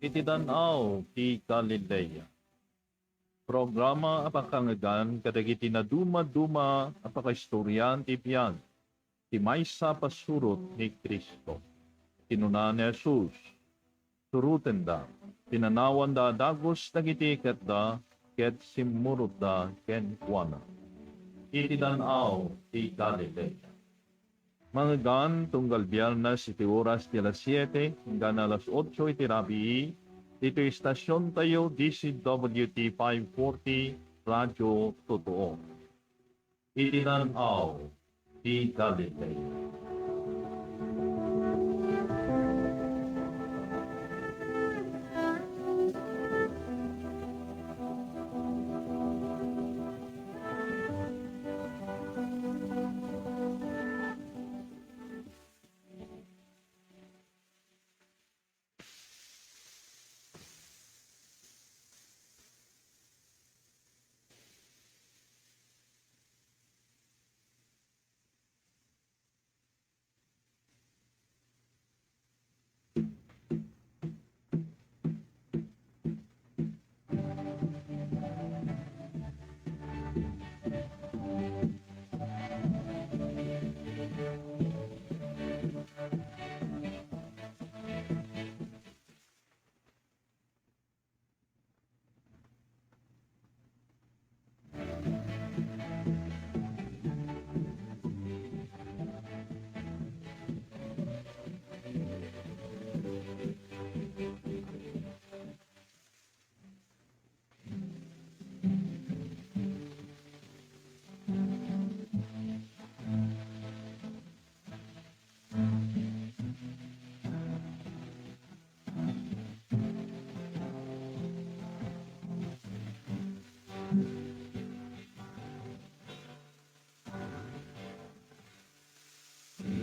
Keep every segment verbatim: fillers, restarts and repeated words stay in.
Iti dan-aw ti Galilea. Programa a pakangegan kadagiti nadumaduma a pakaistorian ti biag ti maysa a pasurot ni Cristo. Kinuna ni Jesus, "Surotenda." Pinanawanda a dagus dagiti ikkatda ket simmurotda kenkuana. Iti dan-aw ti Galilea. Mangegan, tunggal Biernes iti oras ti alas siete hanggang alas otso iti rabii, ditoy istasiontayo, D Z W T five forty, Radyo Totoo. Iti dan-aw ti Galilea.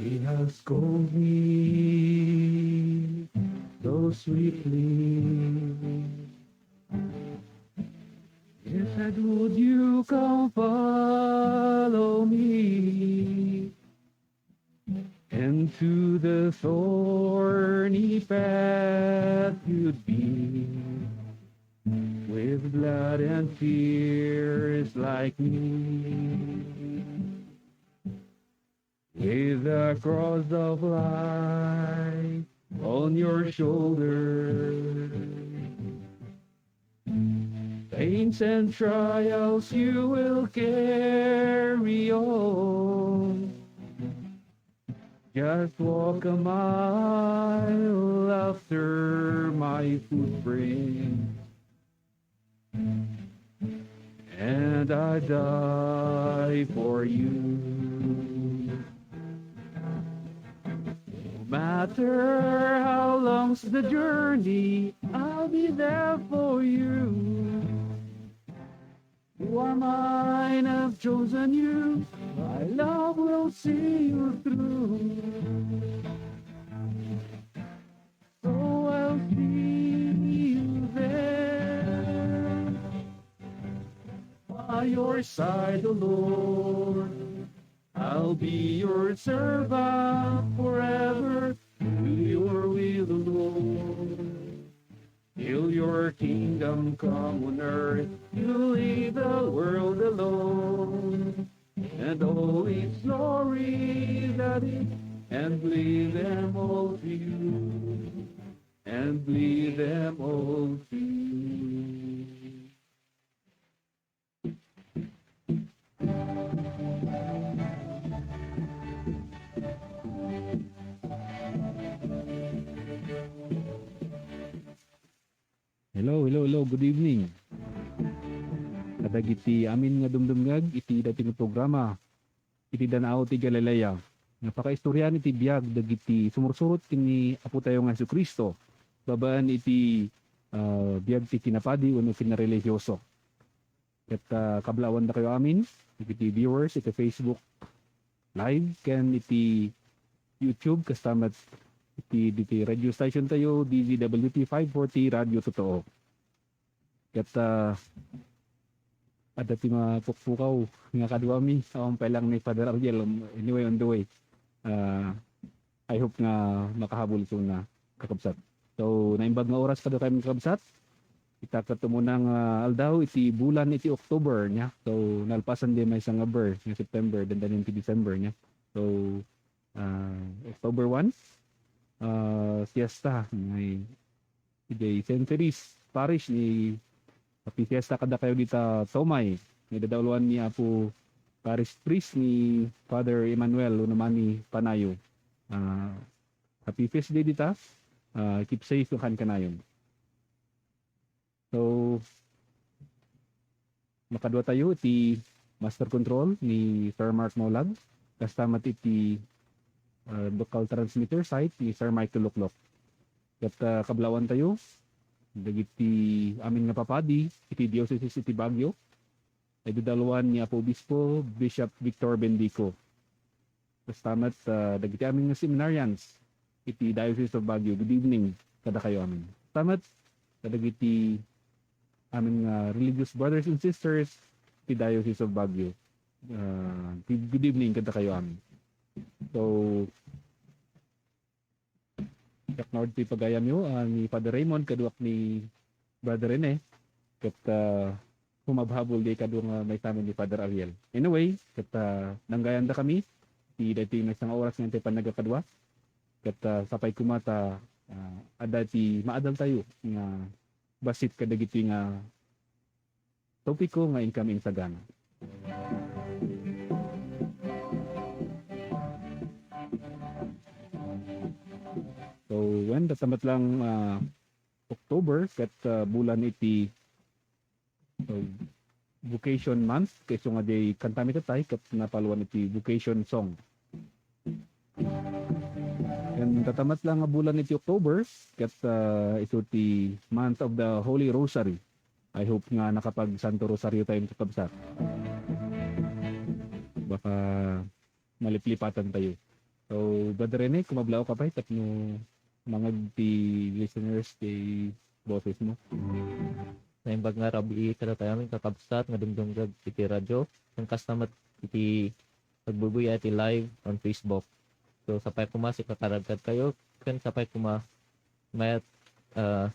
He has called me so sweetly. He said, "Would you come follow me?" And to the thorny path you'd be with blood and tears like me. With the cross of life on your shoulder, pains and trials you will carry on. Just walk a mile after my footprint, and I die for you. No matter how long's the journey, I'll be there for you. You are mine, I've chosen you. My love will see you through. So I'll see you there. By your side, O Lord, I'll be your servant forever. Do your will, O Lord. Till your kingdom come on earth, you leave the world alone. And all its glory that is, and leave them all to you. And leave them all to you. Hello, hello, hello. Good evening. Kadagiti amin nga dumdumngeg iti daytoy nga programa, iti Dan-aw ti Galilea, nga pakaistoriaan iti biag dagiti sumursurot ken ni Apotayo nga Jesu-Cristo babaen iti, ah, biag ti kinapadi wenno kinarelihioso. Ket, ah, kablaawan dakayo amin, iti viewers, iti Facebook Live, ken iti YouTube, kasta met iti, diti radio station tayo, D Z W T five forty Radio Totoo. Ket, ah, adda ti mapukpukaw nga kaduami, awan pay lang ni Father Ariel. Anyway, on the way. Ah, I hope nga makahabol isu nga kakabsat. So, naimbag nga oras kadakayo, mga kakabsat. Ita ket umuna nga aldaw iti bulan iti October, nia. So, nalpasan di maysa nga ber nga September, dandanin ti December, nia. So, ah, October one, ah, fiesta, ngay, idiay Saint Therese Parish ni, happy fiesta kadakayo dita Tomay. Nga idadauluan ni Apo Parish Priest ni Father Emmanuel Unamani Panayo. Ah, happy feast day dita. Ah, keep safe nga kan kanayon. So, makadua tayo iti master control ni Sir Mark Molag. Kasta met iti, ah, local transmitter site ni Sir Mike Tuluklok. Ket, ah, kablawan tayo dagiti amin nga papadi iti diocese iti Baguio. Idadauluan ni Apo Obispo Bishop Victor Bendico. Kasta met, ah, dagiti amin nga seminarians iti Diocese of Baguio. Good evening kadakayo amin. Kasta met kadagiti amin nga religious brothers and sisters iti Diocese of Baguio. Ah, good, good evening kadakayo amin. So, Diak nga ti pagayamyo, ah, ni Father Raymond, kaduak ni Brother Rene, ket, ah, humabhabol di kadu nga maysa met ni Father Ariel. Anyway, ket, ah, nanggayandakami ti daytoy maysa nga oras nga intay pannagakadua. Ket, ah, sapay koma ta, ah, adda ti maadaltayo nga bassit kadagiti nga topiko nga inkami insagana. So, wen, datamat lang, ah, October, ket, ah, bulan iti, so, Vocation Month, kayso nga diay kantami tatay, ket napaluan iti vocation song. Ken datamat lang nga bulan iti October, ket, ah, isu ti month of the Holy Rosary. I hope nga nakapag-Santo Rosario tayo, kakabsat. Baka maliplipatan tayo. So, Brother Rene, kumablaw ka pay tapno mangeg ti listeners ti boses mo. Naimbag nga rabii kadatayo amin, kakabsat, nga dumdumngeg iti radio, ken kasta met iti nagbubuya iti live on Facebook. So, sapay koma, sikakaragkadkayo, ken sapay koma, mayat, ah,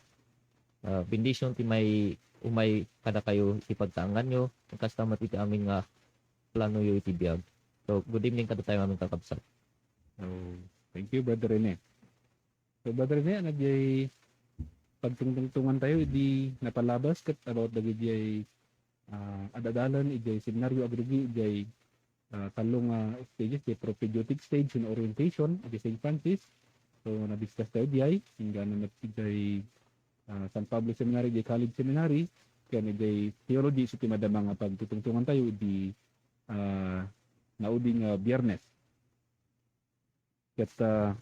ah, bendision ti may umay kadakayo iti pagtaanganyo, ken kasta met iti amin nga planoyo iti biag. So, good evening kadatayo amin, kakabsat. Oh, thank you, Brother Rene. So, Brother Rene, ano diay pagtungtungtungan tayo, idi napalabas ket about dagiti ay, ah, ad-adalan idiay seminaryo, agrugi idiay, ah, tallo nga stages, diay propedeutic stage, ken orientation, idiay Saint Francis. So, na-discuss tayo diay, inggana met idiay, ah, San Pablo Seminary, idiay College Seminary, ken idiay theology, so ti madama nga pagtutungtungan tayo idi, ah, naudi nga Biyernes. Ket, ah,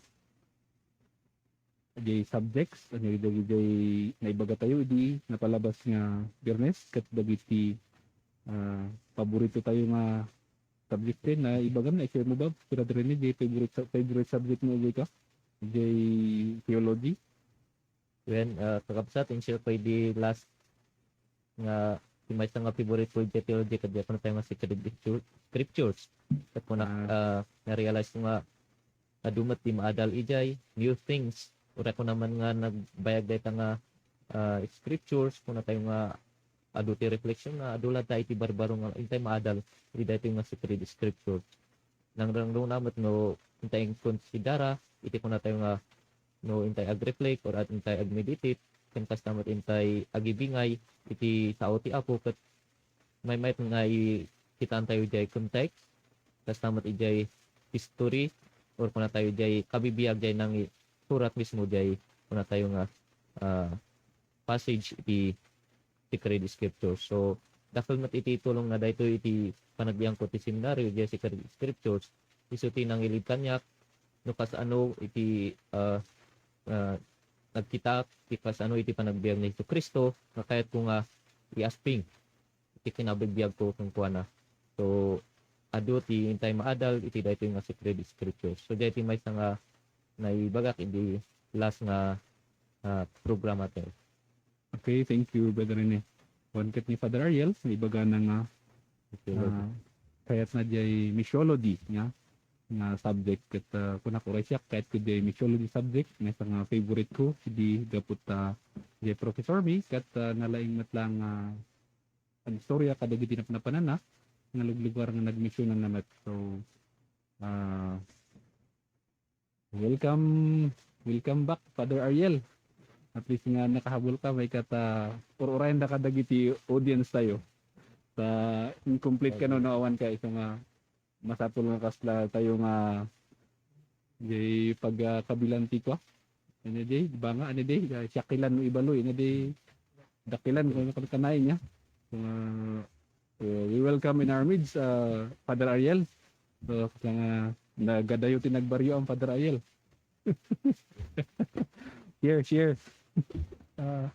diay subjects, ano, dagiti naibaga tayo idi napalabas nga Biyernes, ket dagiti, ah, paborito tayo nga subject ken, ah, ibagam, na-share mo ba, Brother Rene, diay favorite, favorite subject mo, diay ka? Diay theology? Wen, ah, kakabsat, in-share ko idi last nga ti maysa nga favorite ko iti theology, ket diay kunatayo nga Sacred Scriptu-, Scriptures. Ket kuna, Ah. ah, na-realize ko nga adu met ti maadal idiay, new things. Uray kuna man nga nagbayag dayta nga, ah, scriptures, kunatayo nga adu ti reflection nga adu latta iti barbaro nga intay maadal iti daytoy nga Sacred Scriptures. Nangrungruna met no intay inkonsidera iti kunatayo nga no intay ag-reflect or at intay ag-meditate, ken kasta met intay agibingay iti sao ti Apo, ket maymayat nga i-, kitaentayo diay context, kasta met idiay history, or kunatayo diay kabibiag diay nangisurat mismo diay kunatayo nga, ah, passage iti Sacred Scriptures. So, dakkel met iti tulong na daytoy iti panagbiagko ti seminaryo, diay Sacred Scriptures, isu ti nangilid kaniak, no kasano iti, ah, ah, nagkitaak ti kasano iti panagbiag ni Jesu-Cristo, nga kayatko nga i-asping iti kinabibiagko kenkuana. So, adu ti intay maadal iti daytoy nga Sacred Scriptures. So, diay ti maysa nga naibagak idi last nga, ah, programa tayo. Okay, thank you, Brother Rene. Wen ket ni Father Ariel, naibagana nga, Okay, ah, kayatna diay missiology, nia. nga subject ket, ah, kunak uray siak, kayatko diay missiology subject, maysa nga favorite ko, idi gapu ta diay professor mi, ket, ah, nalaing met lang, ah, agistorya kadagiti napnapanana nga luglugar nga nagmisionanna met. So, ah, welcome, welcome back, Father Ariel. At least nga nakahabol ka, mayka ta ur-urayen da kadagiti audience tayo. Ta incomplete ka no, no awan ka, isu nga masapul nga kasla tayo nga diay pagkabilan ti kua. Ano diay, banga, ano diay, ah, siakilan no ibaloy, ano diay, dakilan, kung ano kanayon niya. So, ah, so, we welcome in our midst, ah, Father Ariel. So, nga nagadayo ti nagbaryo ang Father Ariel. Share, share. Ah,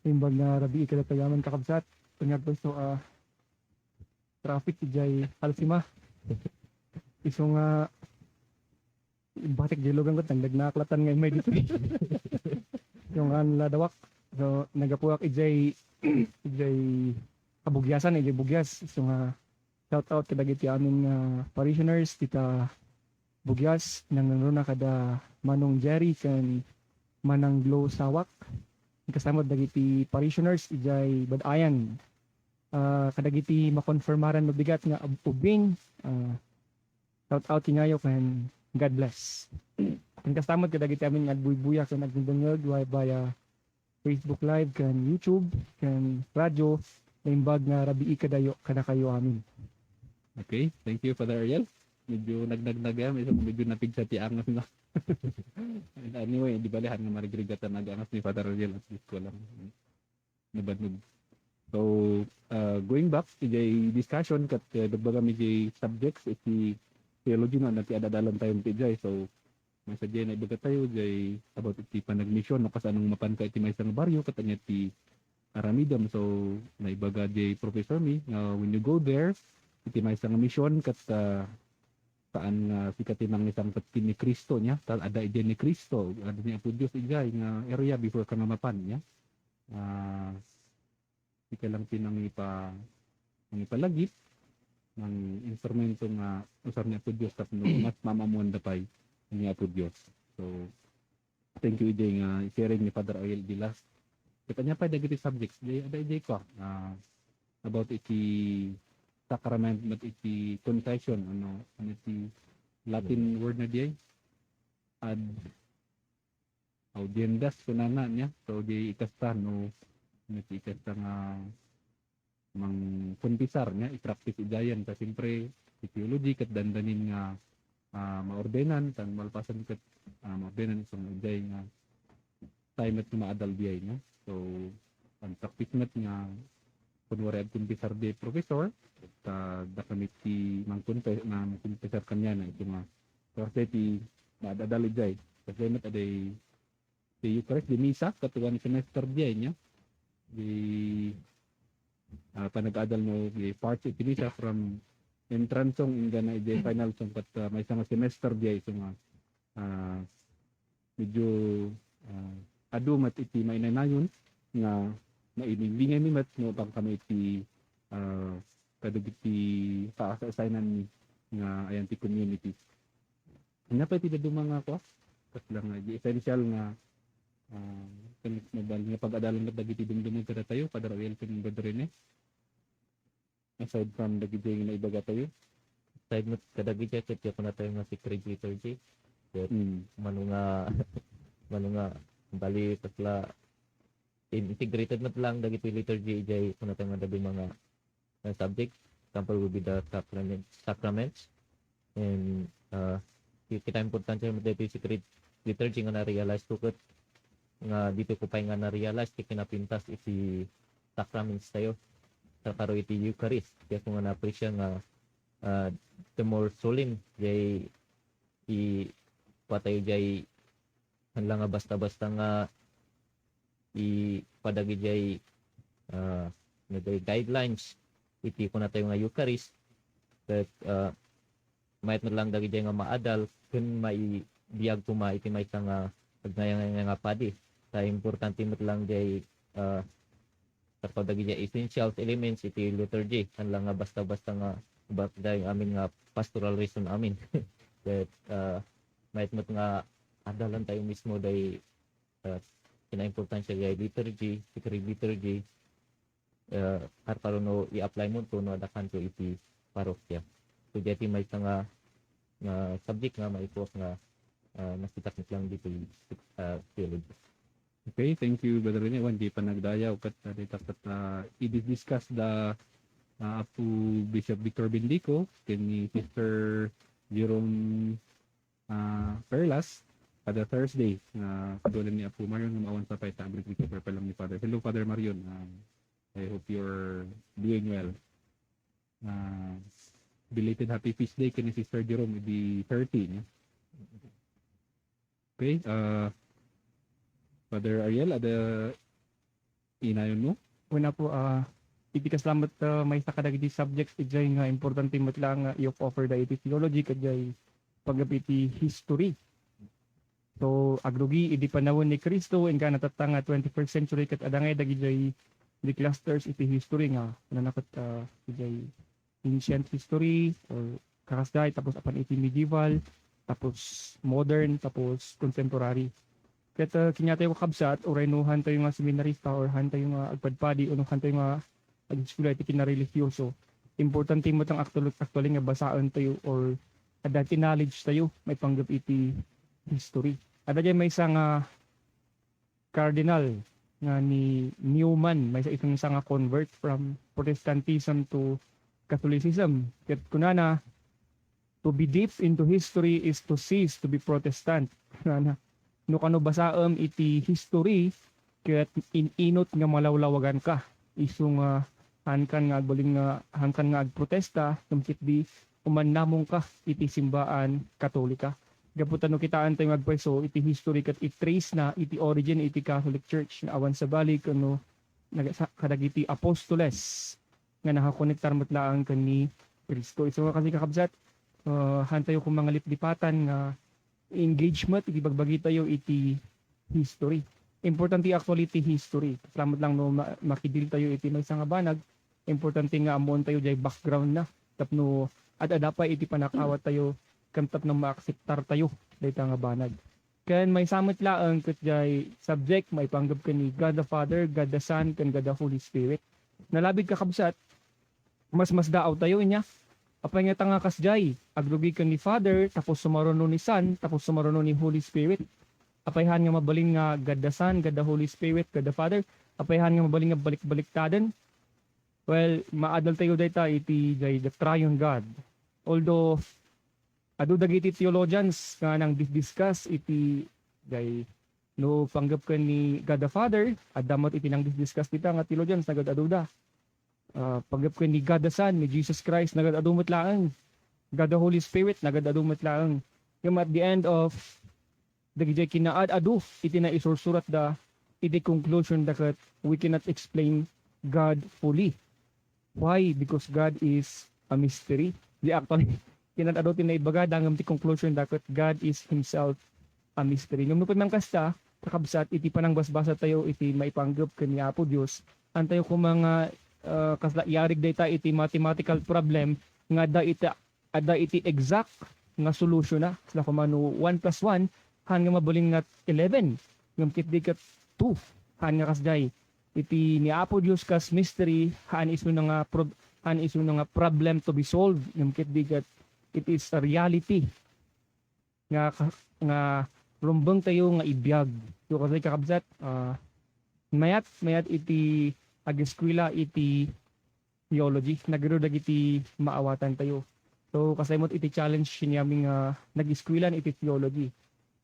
imbag nga rabii kadatayo amin, kakabsat. Kanya gusto, ah, traffic idiay Alsima. Isu nga batik diay lugan ko, nagnagnaaklatan nga imay dito. Yung kan ladawak. So, nagapuak idiay, idiay kabugyasan, idiay bugyas. So nga, shout out kadagiti amin nga parishioners dita bugyas, nangruna kada Manong Jerry ken Manang Glo Sawak. Kasama dagiti parishioners idiay Bad-ayan. Ah, kadagiti makonfirmaran mabigat nga ub-, ubbing, ah, shout out kaniayo ken God bless. Ken kastamot kadagiti amin nga agbuybuya ken agdengdengngeg via Facebook Live ken YouTube ken radio, naimbag nga rabii kadayo, kadakayo amin. Okay, thank you, Father Ariel. Medyo nagnagnaga, medyo, medyo napigsa ti angas na. Anyway, di bale, han nga marigrigat ang angas ni Father Ariel, at least ko lang. Nabannog. So, ah, going back, idiay discussion, ket, ah, nagbagam idiay subjects, iti theology, no, na ti ad-adalan tayo iti idiay. So, maysa diay naibaga tayo, diay about iti panagmission, no, kas anong mapan ka iti maysa nga barrio, ket ania ti aramidem. So, naibaga diay professor mi, nga when you go there, iti maysa nga mission, ket, ah, saan nga sika ti mangisangpet ken ni Cristo niya, ta adda idiay ni Cristo, adda ni Apo Dios idiay nga area before ka nga mapan niya. Ah, sika lang ti nangipa-, nangipalagip, nang instrumento nga usar ni Apo Dios tapno mas maammuanda pay ni Apo Dios. So, thank you, idiay nga sharing ni Father Ariel Dilas. Ket ania pay dagiti subjects, diay, ada idiay ko, ah, about iti sacrament, but iti confession, ano, ano iti Latin word na diay? Ad audiendas kunana niya. So, diay ikasta, no, ano iti ikasta nga mangkonfesar nga i-practice idiayen. Ta siyempre, ti theology ket dandanin nga, ah, maordenan, tan malpasen ket, ah, maordenan, so, idiay nga tayo met nga maadal diay, no? So, ang practice met nga kunwari agkonfesar diay professor, ta adda kami ti mangkonfe-, mangkonfesar kaniana, ito nga, so, kasi ti maadal idiay. Kasi met aday ti Eucharist, di misa, ket one semester diay niya. Di, ah, panag-adal no, di part iti misa from entrance song, inggana iti final song, ket, ah, maysa nga semester diay, so nga, ah, medyo, ah, adu met iti mainaynayon nga mailingay mi met no, pang kami iti, ah, kadagiti kaasa-asaynan mi nga ayan ti community. Ania pay ti dadduma nga kua? Kasla nga, di essential nga, ah, ken mabal nga pag-adalan met dagiti dumdumog kadatayo, Father Ariel ken Brother Rene. Aside from dagiti nga naibaga tayo. Aside met kadagiti, ket kunatayo nga sacred liturgy. Ket Mm. mano nga, mano nga, bali, kasla, in-, integrated met lang dagiti liturgy, idiay kunatayo nga dadduma nga nga subject. Example will be the sacrament, sacraments. And, uh, ki-, kita importante met daytoy sacred liturgy nga na-realize ko ket nga dito ko pay nga na-realize ti kinapintas iti sacraments tayo. Sakaro iti Eucharist. Kaya ko nga na-appreciate nga, uh, the more solemn, jay i-, patayo jay, hala nga basta-basta nga ipadag idiay, ah, dagiti guidelines iti kunatayo nga Eucharist, ket, ah, mayat met lang dagidiay nga maadal ken maibiag koma iti maysa nga agnayangay nga padi. Ta importante met lang diay, ah, kasta dagiti essentials elements iti liturgy, hala nga basta-basta nga, ba-, daytoy amin nga pastoral reason amin. That, ah, mayat met nga adalan tayo mismo day, ah, kinaimportansia day liturgy, sacred liturgy, ah, harkaro no i-apply mo to no adakan to iti parokya. So, diay ti maysa nga, nga subject nga maikuak nga, ah, nakitak met lang ditoy, ah, theology. Okay, thank you, Brother Rene. Wen, di pa nagdayaw, ket, ah, dita ket, ah, i-discuss da, ah, Apo Bishop Victor Bendico, ken ni Sister Jerome, ah, Perlas, kada Thursday, ah, kaduanan ni Apo Marion, nga maawan sa pay, ta abri ti program lang ni Father. Hello, Father Marion. Ah, I hope you're doing well. Ah, belated happy feast day ken ni Sister Jerome, idi thirty, no? Okay, ah, Father Ariel, adda inayon mo? Una po, ah, iti kasla met, ah, maysa kadagiti subjects idiay nga importante met laeng nga i-offer da iti theology, ket diay paggapu iti history. So, agrugi idi panawen ni Cristo, inka natatta nga twenty-first century, ket adda ngay dagidiay di clusters iti history nga, ano na ket, ah, idiay ancient history or kakasdiay, tapos apan iti medieval, tapos modern, tapos contemporary. Ket, ah, kaniatayo, kakabsat, uray no hantayo nga seminarista or hantayo nga agpadpadi, o no hantayo nga ageskwela iti kinarelihiyoso, importante met ang actual-, actually nga basaentayo or adda ti knowledge tayo maipanggep iti history. Adda diay maysa nga cardinal nga ni Newman, maysa iti maysa nga convert from Protestantism to Catholicism. Ket kunana, "To be deep into history is to cease to be Protestant." Kunana, no kano basaem iti history, ket in-inut nga malawlawaganka. Isu nga hankan nga agbalin nga, hankan nga agprotesta, ngem ketdi umannamongka iti simbaan Katolika. Gapu ta no kitaentayo nga agpayso iti history ket i-trace na iti origin iti Catholic Church nga awan sabali ken no nag-, sa-, kadagiti apostoles nga nakakonektar met laeng ken ni Cristo. Isu nga kasi, kakabsat, ah, hantayo koma nga liplipatan nga engagement iti bagbagitayo iti history. Importante actually ti history. Salamat lang no ma-, makidil tayo iti maysa nga banag. Importante nga ammoentayo diay background na. Tapno ad-adda pay iti panakawattayo ken tapno maakseptartayo dayta nga banag. Ken maysa met laeng ket diay subject maipanggep ken ni God the Father, God the Son, ken God the Holy Spirit. Nalabit, kakabsat, mas, masdaawtayo inya. Apay ngata nga kasdiay? Agrugi ken ni Father, tapos sumaruno ni Son, tapos sumaruno ni Holy Spirit. Apay han nga mabalin nga God the Son, God the Holy Spirit, God the Father? Apay han nga mabalin nga balik-baliktaden? Well, maadaltayo dayta iti diay the triune God. Although, adu dagiti theologians nga nangdisdiscuss iti diay, no panggep ken ni God the Father, adda met iti nangdisdiscuss dita nga theologians, nagad-aduda. Ah, panggep ken ni God the Son, ni Jesus Christ, nagad-adu met laeng. God the Holy Spirit, nagad-adu met laeng. Ngem at the end of dagiti kinaad-adu iti naisursuratda, iti conclusion da ket, "We cannot explain God fully." Why? Because God is a mystery. Di, actually, kinaad-adu ti naibagada, ngem ti conclusion da ket God is himself a mystery. Ngem nupay man kasta, kakabsat, iti panangbasbasa tayo iti maipanggep ken ni Apo Dios, antayo koma nga, ah, kasla iyarig dayta iti mathematical problem nga adda iti, adda iti exact nga solution na. Kasla koma no one plus one, han nga mabalin nga eleven, ngem ketdi ket two, han nga kasdiay. Iti ni Apo Dios kas mystery, han isuna nga prob-, han isuna nga problem to be solved, ngem ketdi ket it is a reality nga ka-, nga rumbeng tayo nga ibiag. So, kasi, kakabsat, ah, mayat, mayat iti ageskwela iti theology, nagadu dagiti maawatan tayo. So, kasay met iti challenge niami nga nag-eskwela iti theology.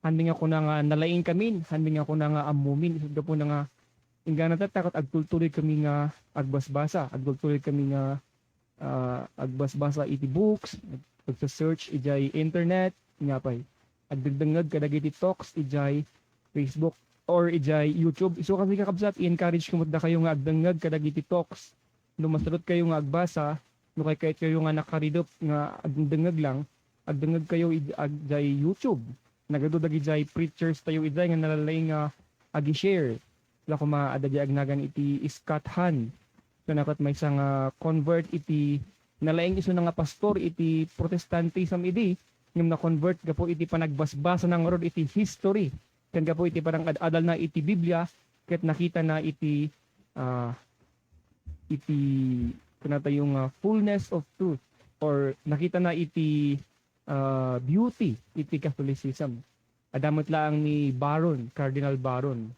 Hanmi nga kuna nga nalaing kamin, hanmi nga kuna nga ammomin, isu gapu na nga inggana tatta ket agtultuloy kami nga agbasbasa, agtultuloy kami nga, ah, agbasbasa iti books, agse-search idiay internet, nga pay. Agdengdengngeg kadagiti talks idiay Facebook or idiay YouTube. Isu kasi, kakabsat, i-encourage ko met dakayo nga agdengngeg kadagiti talks. No masalut kayo nga agbasa, no kayat kayo nga nakaridep nga agdengdengngeg lang, agdengngeg kayo id-, ag-, idiay YouTube. Nagadu dagidiay preachers tayo idiay nga nalalaing nga agi-share. La koma adda diay agnagan iti Scott Hahn. Ken ket maysa nga convert iti Nalaing isuna nga pastor iti Protestantism idi, ngem na-convert gapu iti panagbasbasana ngarud iti history, ken gapu iti panangad-adalna iti Biblia, ket nakitana iti, ah, iti, kunatayo nga fullness of truth, or nakitana iti, ah, beauty iti Catholicism. Adda met laeng ni Barron, Cardinal Barron.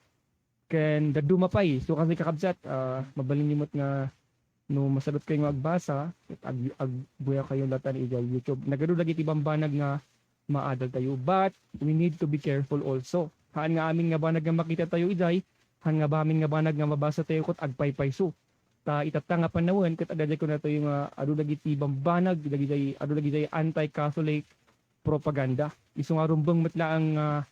Ken dadduma pay, so, kasi, kakabsat, ah, mabalinyo met nga no masadutkayo nga agbasa, ket ag-, agbuyakayo latta idiay YouTube. Nagadu dagiti bambanag nga maadaltayo. But we need to be careful also. Haan nga amin nga banag nga makitatayo idiay, haan nga amin nga banag nga mabasatayo ket agpaypayso. Ta itatta nga panawen ket adda kunatayo nga adu dagiti bambanag, dagiti, adu dagiti anti-Catholic propaganda. Isu nga rumbeng met laeng nga,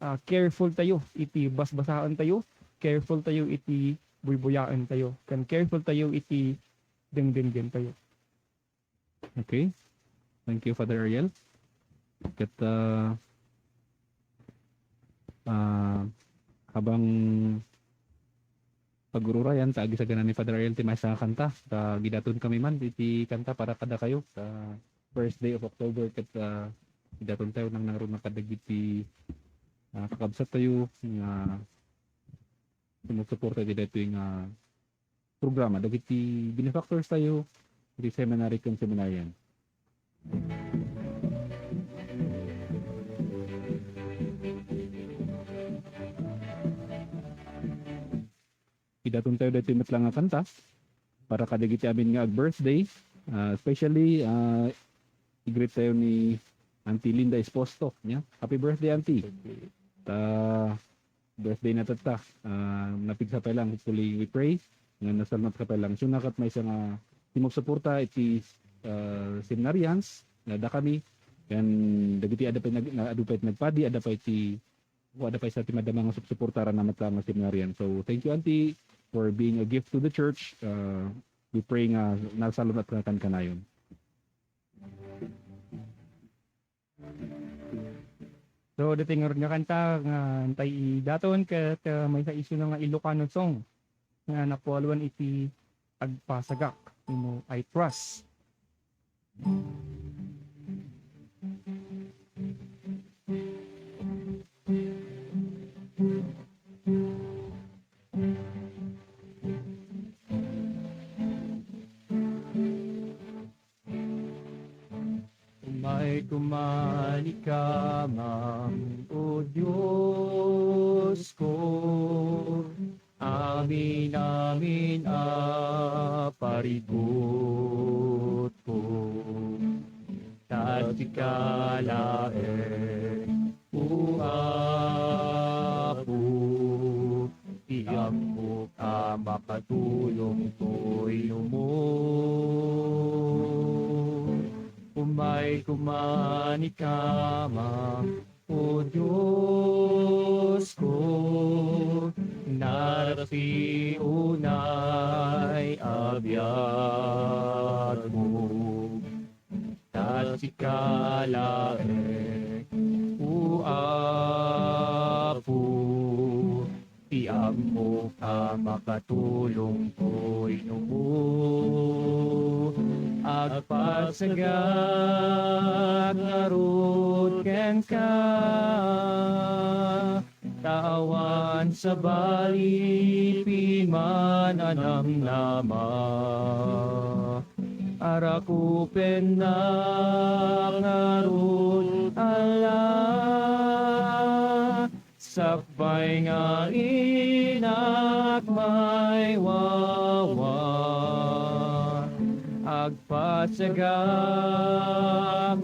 ah, careful tayo iti basbasaentayo, careful tayo iti buybuyaentayo, ken careful tayo iti dengdengngentayo. Okay. Thank you, Father Ariel. Ket, ah, ah, habang pagururayan, ta agisagana ni Father Ariel ti maysa nga kanta, ta agidaton kami man iti kanta para kadakayo, ta first day of October, ket, ah, agidaton tayo nang nangruna kadagiti, ah, kakabsat tayo nga sumusuporta iti daytoy nga programa dagiti benefactors tayo, iti seminary ken seminarian. Idaton tayo daytoy met lang nga kanta para kadagiti amin nga ag-birthday, ah, especially, ah, i-greet tayo ni Auntie Linda Esposto, nya. Happy birthday, Auntie. Ta birthday na tatta. Ah, napigsa pay lang, hopefully we pray nga nasalmat ka pay lang. So, nakat maysa nga timog suporta iti, ah, seminarians, nga adda kami, ken dagiti adda pay nag-, na-, adu pay nagpadi, adda pay ti, o adda pay sa ti madama nga supsuportaran na met lang nga seminarian. So, thank you, Auntie, for being a gift to the church. Ah, we pray nga nasalmat ka kankanayon. So, daytoy ngarud nga kanta nga intay idaton ket, uh, maysa isuna nga Ilocano song nga napualuan iti Agpasagak, you know, I trust. Umay kuman ika, Amam, O Diosko, amin-amin a paributko. Ta sika laeng, O Apo, ti ammok a makatulong toy umay. Umay kuman ika, Amam, O Diosko, narap ti unay a biagmo. Ta sika laeng, O Apo, ti ammok a makatulong toy umay. Agpasagak ngarud kenka, ta awan sabali piman a namnama. Arakupennak ngarud, Ala, sakbay nga inak maywawa. Agpasagak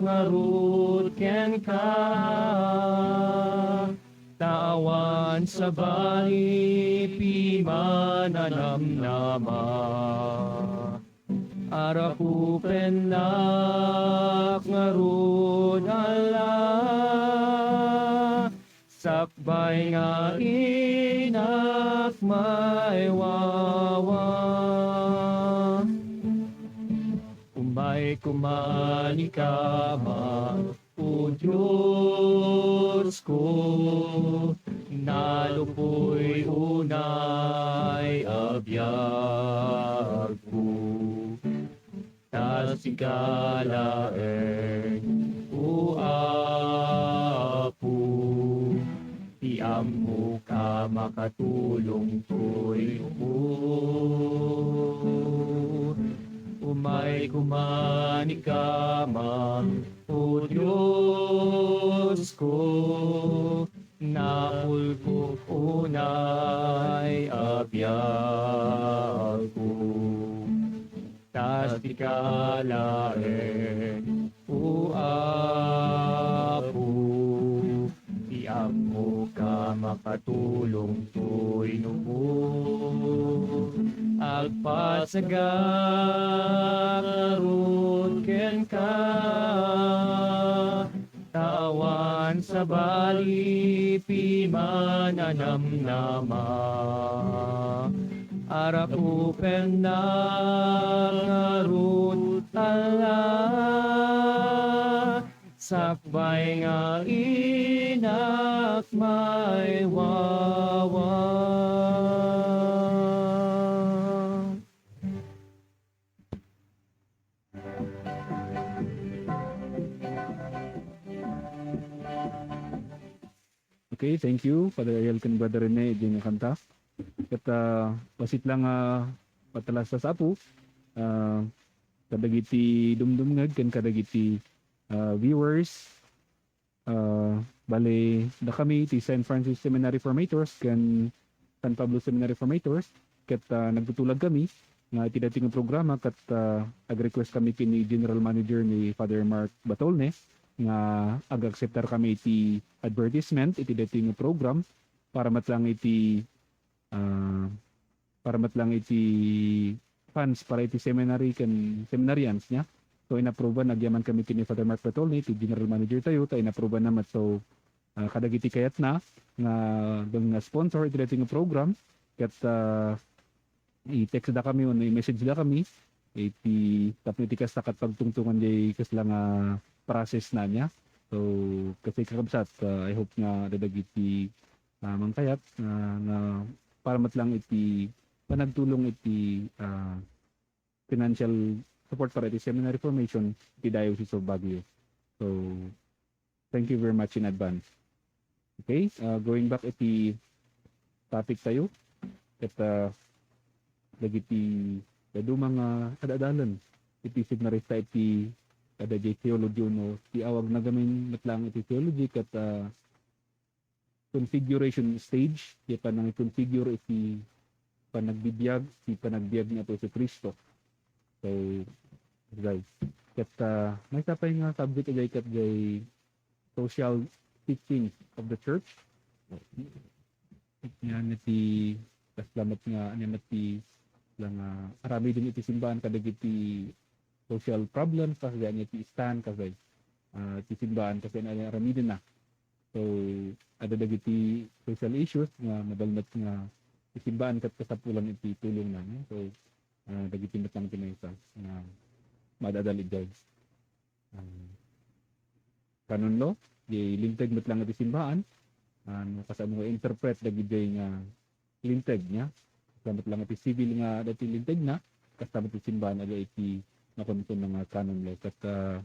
ngarud kenka, ta awan sabali piman a namnama. Arakupennak ngarud, Ala, sakbay nga inak maywawa. Umay kuman ika, Amam, O Diosko, nalupoy unay a biagko. Ta ka laeng, O Apo, ti ammok a makatulong toy umor. Umay kuman ikaman, O Dios ko, napulkok unay a biag ko. Kas dika laeng, O Apo, ti ammok a makatulong toy umor. Agpasagak ngarud kenka, ta awan sabali piman a namnama. Arapupennak ngarud, Allah, sakbay nga inak maiwawa. Okay, thank you, Father Ariel ken Brother Rene, iti nga kanta. Ket, ah, bassit lang nga patalasta sa Apo, ah, kadagiti dumdumngeg ken kadagiti, ah, viewers. Ah, bale, dakami ti Saint Francis Seminary Formators ken San Pablo Seminary Formators, ket, ah, nagtutulagkami nga iti daytoy nga programa ket, ah, ag-request kami ken ni General Manager ni Father Mark Batolne nga ag-akseptar kami iti advertisement iti daytoy nga program para met lang iti, ah, para met lang iti funds para iti seminary ken seminarians niya. So, inapruban, agyaman kami ken ni Father Mark Batolne, ti General Manager tayo, ta inapruban na met. So, ah, kadagiti kayatna nga, nga sponsor iti daytoy nga program, ket, ah, i-text da kami wenno i-message da kami iti tapno iti kasta ket pagtungtongan diay kasla nga process na niya. So, kasi kakabsat, ah, I hope nga dadagiti, ah, mangkayat, ah, nga para met lang iti panagtulong iti, ah, financial support para iti seminary formation iti Diocese of Baguio. So, thank you very much in advance. Okay, ah, going back iti topic tayo, ket, ah, dagiti dadduma nga ad-adalen iti seminarista iti kada diay theology wenno ti awagna gamin met lang iti theology ket, ah, configuration stage, ti panang-configure iti panagbibiag, ti panagbiag ni Apo Jesu-Cristo. So, guys, ket, ah, maysa pay nga subject idiay ket diay social teaching of the church. Ania ti kasla met nga, ania met ti kasla nga aramiden iti simbaan kadagiti social problems, kasla ania ti stand, kasla, ah, ti simbaan, kasla ania aramidenna. So, adda dagiti social issues nga madalmet nga ti simbaan ket kasapulan iti tulongna, no? So, ah, dagiti met lang ti maysa nga maad-adal idiay. Ah, canon law, di linteg met lang iti simbaan, ah, no, kasano nga interpret dagiti nga linteg niya. Kasta met lang iti civil nga adda ti lintegna, kasta met ti simbaan adda iti nakunkunna nga canon law. Ket, ah,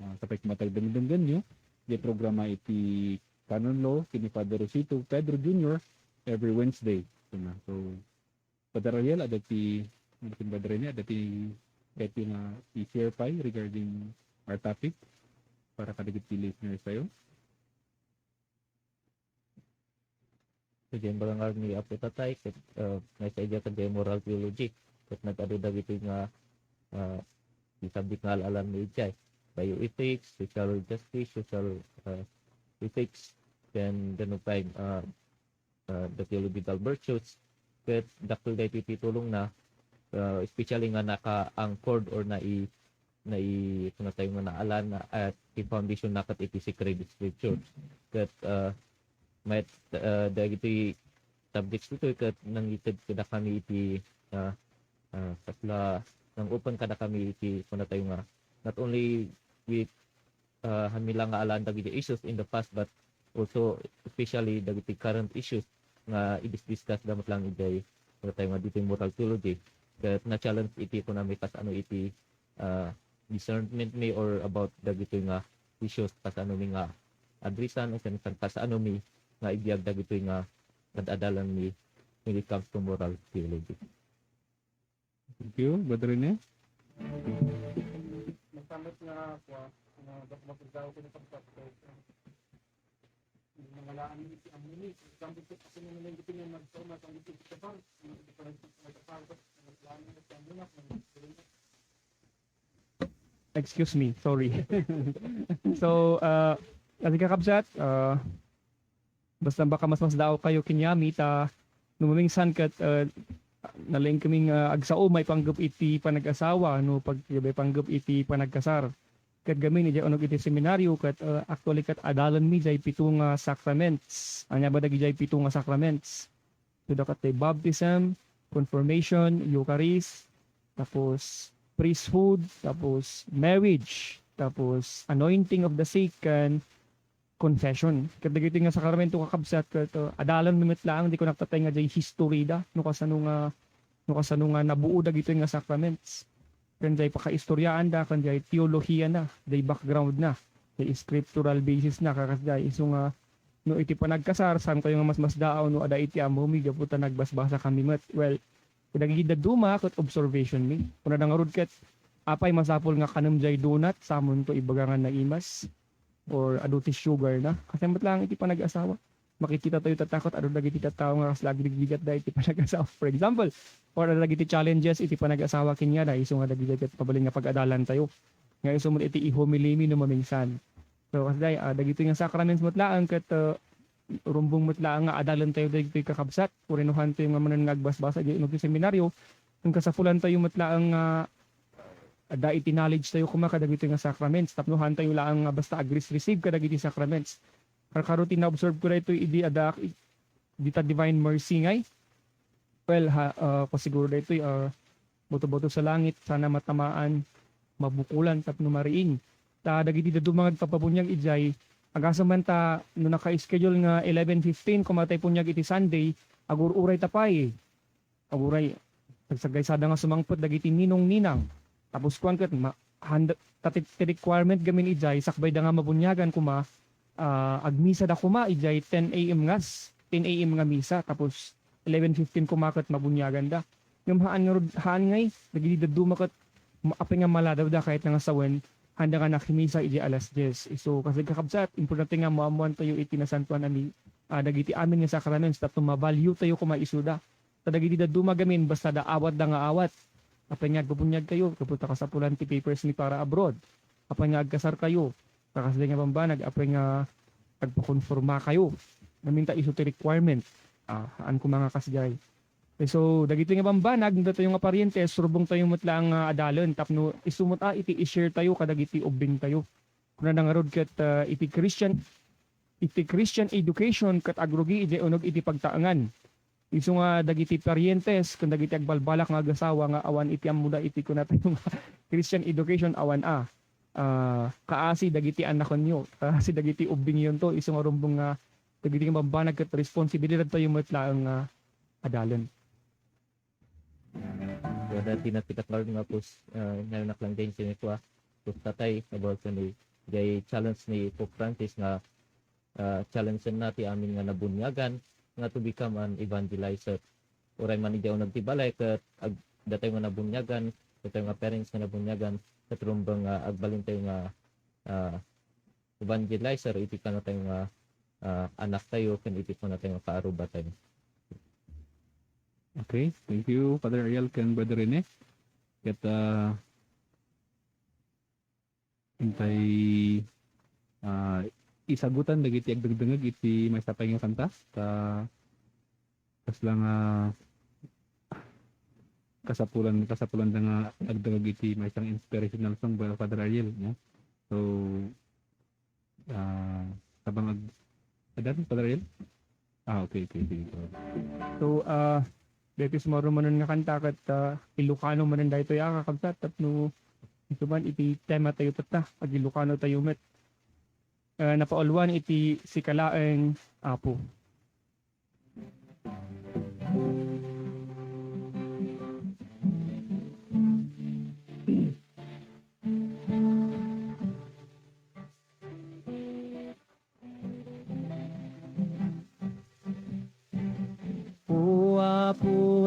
ah, sapay matagdengdenggenyo, di programa iti canon law ken ni Father Rosito Pedro Junior every Wednesday. Ito na. So, Father Ariel, adda ti, ano ti Father Rene, adda ti, kayatyo nga i-share pay regarding our topic para kadagiti listeners tayo? So, diay imbag nga ni Apo Tatay, ket, ah, maysa idiay ket diay moral theology. Ket nag-adu dagiti nga, ah, ti subject nga al-alanmi idiay. Bioethics, social justice, social, ah, ethics, then, then pay, ah, ah, the theological virtues. Ket dakkel daytoy ti tulongna, ah, especially nga naka-anchored or nai-, nai-, kunatayo nga naalan na, ah, ti foundationna ket iti Sacred Scriptures. Ket, ah, met, ah, dagiti subjects ditoy ket nangited kadakami iti, ah, ah, kasla, nang-open kadakami iti, kunatayo nga, not only with ah, haan mi la nga alan dagiti issues in the past, but also especially dagiti current issues nga i-discuss da met lang idiay, kunatayo nga ditoy moral theology. Ket na-challenge iti kunami kasano iti, ah, discernment mi or about dagitoy nga issues kasano mi nga addressan o ken kasano mi nga ibiyag dagitoy nga ad-adalan mi when it comes to moral theology. Thank you, Brother Rene. Excuse me, sorry. So, uh, adi kakabsat, uh, basta baka mas masdaaw kayo kenyami ta no mamingsan ket, uh, nalaing kaming, uh, agsao maipanggep iti panag-asawa no pag-, maipanggep iti panagkasar. Ket gamin idiay uneg iti seminaryo ket, uh, actually ket adalanmi diay pito nga sacraments. Ania ba dagidiay pito nga sacraments? Ket baptism, confirmation, Eucharist, tapos priesthood, tapos marriage, tapos anointing of the sick, ken confession. Ket dagitoy nga sakramento kakabsat ket, uh, adalanmi met laeng, di ko naktatay nga diay history da, no kasano nga, no kasano nga nabuo dagitoy nga sacraments. Ken diay pakaistoryaanda, ken diay teolohiana, diay background na, diay scriptural basis na, kakas diay isu nga no iti panagkasar, saan kayo nga mas masdaaw no ada iti ammomi gapu ta nagbasbasa kami met. Well, kadagiti dadduma ket observation mi. Kuna da ngarud ket apay masapul nga kanem diay donut, samonto ibaga nga naimas or adu ti sugar na. Kasi met lang iti panag-asawa. Makikita tayo tatakot adu dagiti tattao nga kasla agbigbiggat da iti panag-asawa. For example, or adu dagiti challenges iti panag-asawa kanya da isu nga dagiti ket mabalin nga pag-adalan tayo. Nga isu met iti ihumilimi no mamingsan. So, kasdiay, ah, dagitoy nga sacraments met laeng ket, ah, rumbeng met laeng nga adalan tayo dagitoy kakabsat. Urinohan tayo nga manen nga agbasbasa iti uneg ti seminaryo. Ang kasapulan tayo met laeng nga adda iti knowledge tayo koma kadagitoy nga sacraments. Tapno haan tayo laeng nga basta agres-receive kadagiti sacraments. Karkaro ti na-observe ko daytoy idi adda dita Divine Mercy ngay. Well, ha, ah, ko siguro daytoy, ah, bato-bato sa langit, sana matamaan, mabukulan tapno mariing. Ta dagiti dadduma nga agpapabuniag idiay, agasem man ta no naka-schedule nga eleven fifteen koma tay buniag iti Sunday, agur-uray ta pay. Aguray, sagsagaysada nga sumangpet dagiti ninong-ninang. Tapos kuan ket ma-, handa, ta ti, ti requirement gamin idiay, sakbayda nga mabuniagan koma, ah, agmisada koma idiay ten A M ngas, ten A M nga misa, tapos eleven fifteen koma ket mabuniaganda. Ngem haan ngarud, haan ngay, dagiti dadduma ket ma-, apay nga maladawda kayatna nga sawen, handa nga nakimisa idiay alas dies. Isu, kasdi kakabsat, importante nga maammoan tayo iti nasantoan a mi-, ah, dagiti amin nga sacraments tapno ma-value tayo koma isuda. Ta dagiti dadduma gamin, basta da awat da nga awat. Apay nga agbubuniag kayo, gapu ta kasapulan ti papers mi para abroad. Apay nga agkasar kayo, ta kasdi nga bambanag, apay nga agpakonforma kayo. Gamin ta isu ti requirement. Ah, haan koma nga kasdiay. Eh, so, dagiti nga bambanag, datayo nga parientes, surbong tayo met laeng nga adalen, tapno isu met a, iti i-share tayo, kadagiti ubbing tayo. Kuna na ngarud ket, ah, iti Christian, iti Christian education, ket agrugi, iti uneg iti pagtaengan. Isu nga dagiti parientes ken dagiti agbalbalak nga agasawa nga awan iti ammoda iti kunatayo nga Christian education, awan a, ah, kaasi dagiti anaknyo, kaasi dagiti ubbingyonto, isu nga rumbeng nga dagiti nga bambanag ket responsibilidadtayo met laeng nga adalen. Wada ti napitak ngarud nga pus, ah, ngayon lang din sinikwa, pus tatay, about sa ni, jay challenge ni Pope Francis nga ah, challenge-enna ti amin nga nabuniagan nga to become an evangelizer. Uray man idiay uneg ti balay ket ag-, datayo nga nabuniagan, datayo nga parents nga nabuniagan, ket rumbeng nga agbalintayo nga, ah, evangelizer iti kunatayo nga, ah, anaktayo ken iti kunatayo nga kaarrubatayo. Okay, thank you, Father Ariel ken Brother Rene. Ket, ah, intay, ah, isagutan dagiti agdengdengngeg iti maysa pay nga kanta. Ta kasla nga kasapulan, kasapulanda nga agdengngeg iti maysa nga inspirational song by Father Ariel, no? So, ah, tabang ag-, adan, Father Ariel? Ah, okay, okay, sige. So, ah, daytoy sumarumanon nga kanta ket, ah, Ilocano manen daytoy a kakabsat tapno isu man iti tema tayo tatta, ag-Ilocano tayo met. Ah, napauluan iti Sika Laeng, Apo.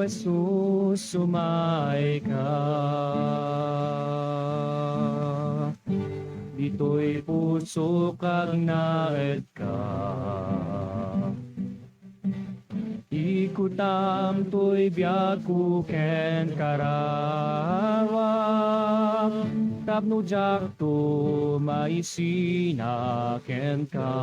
Pasusumayka, ditoy pusok agnaedka. Ikutam toy biagko ken karawak, tapno diakto maisina kenka.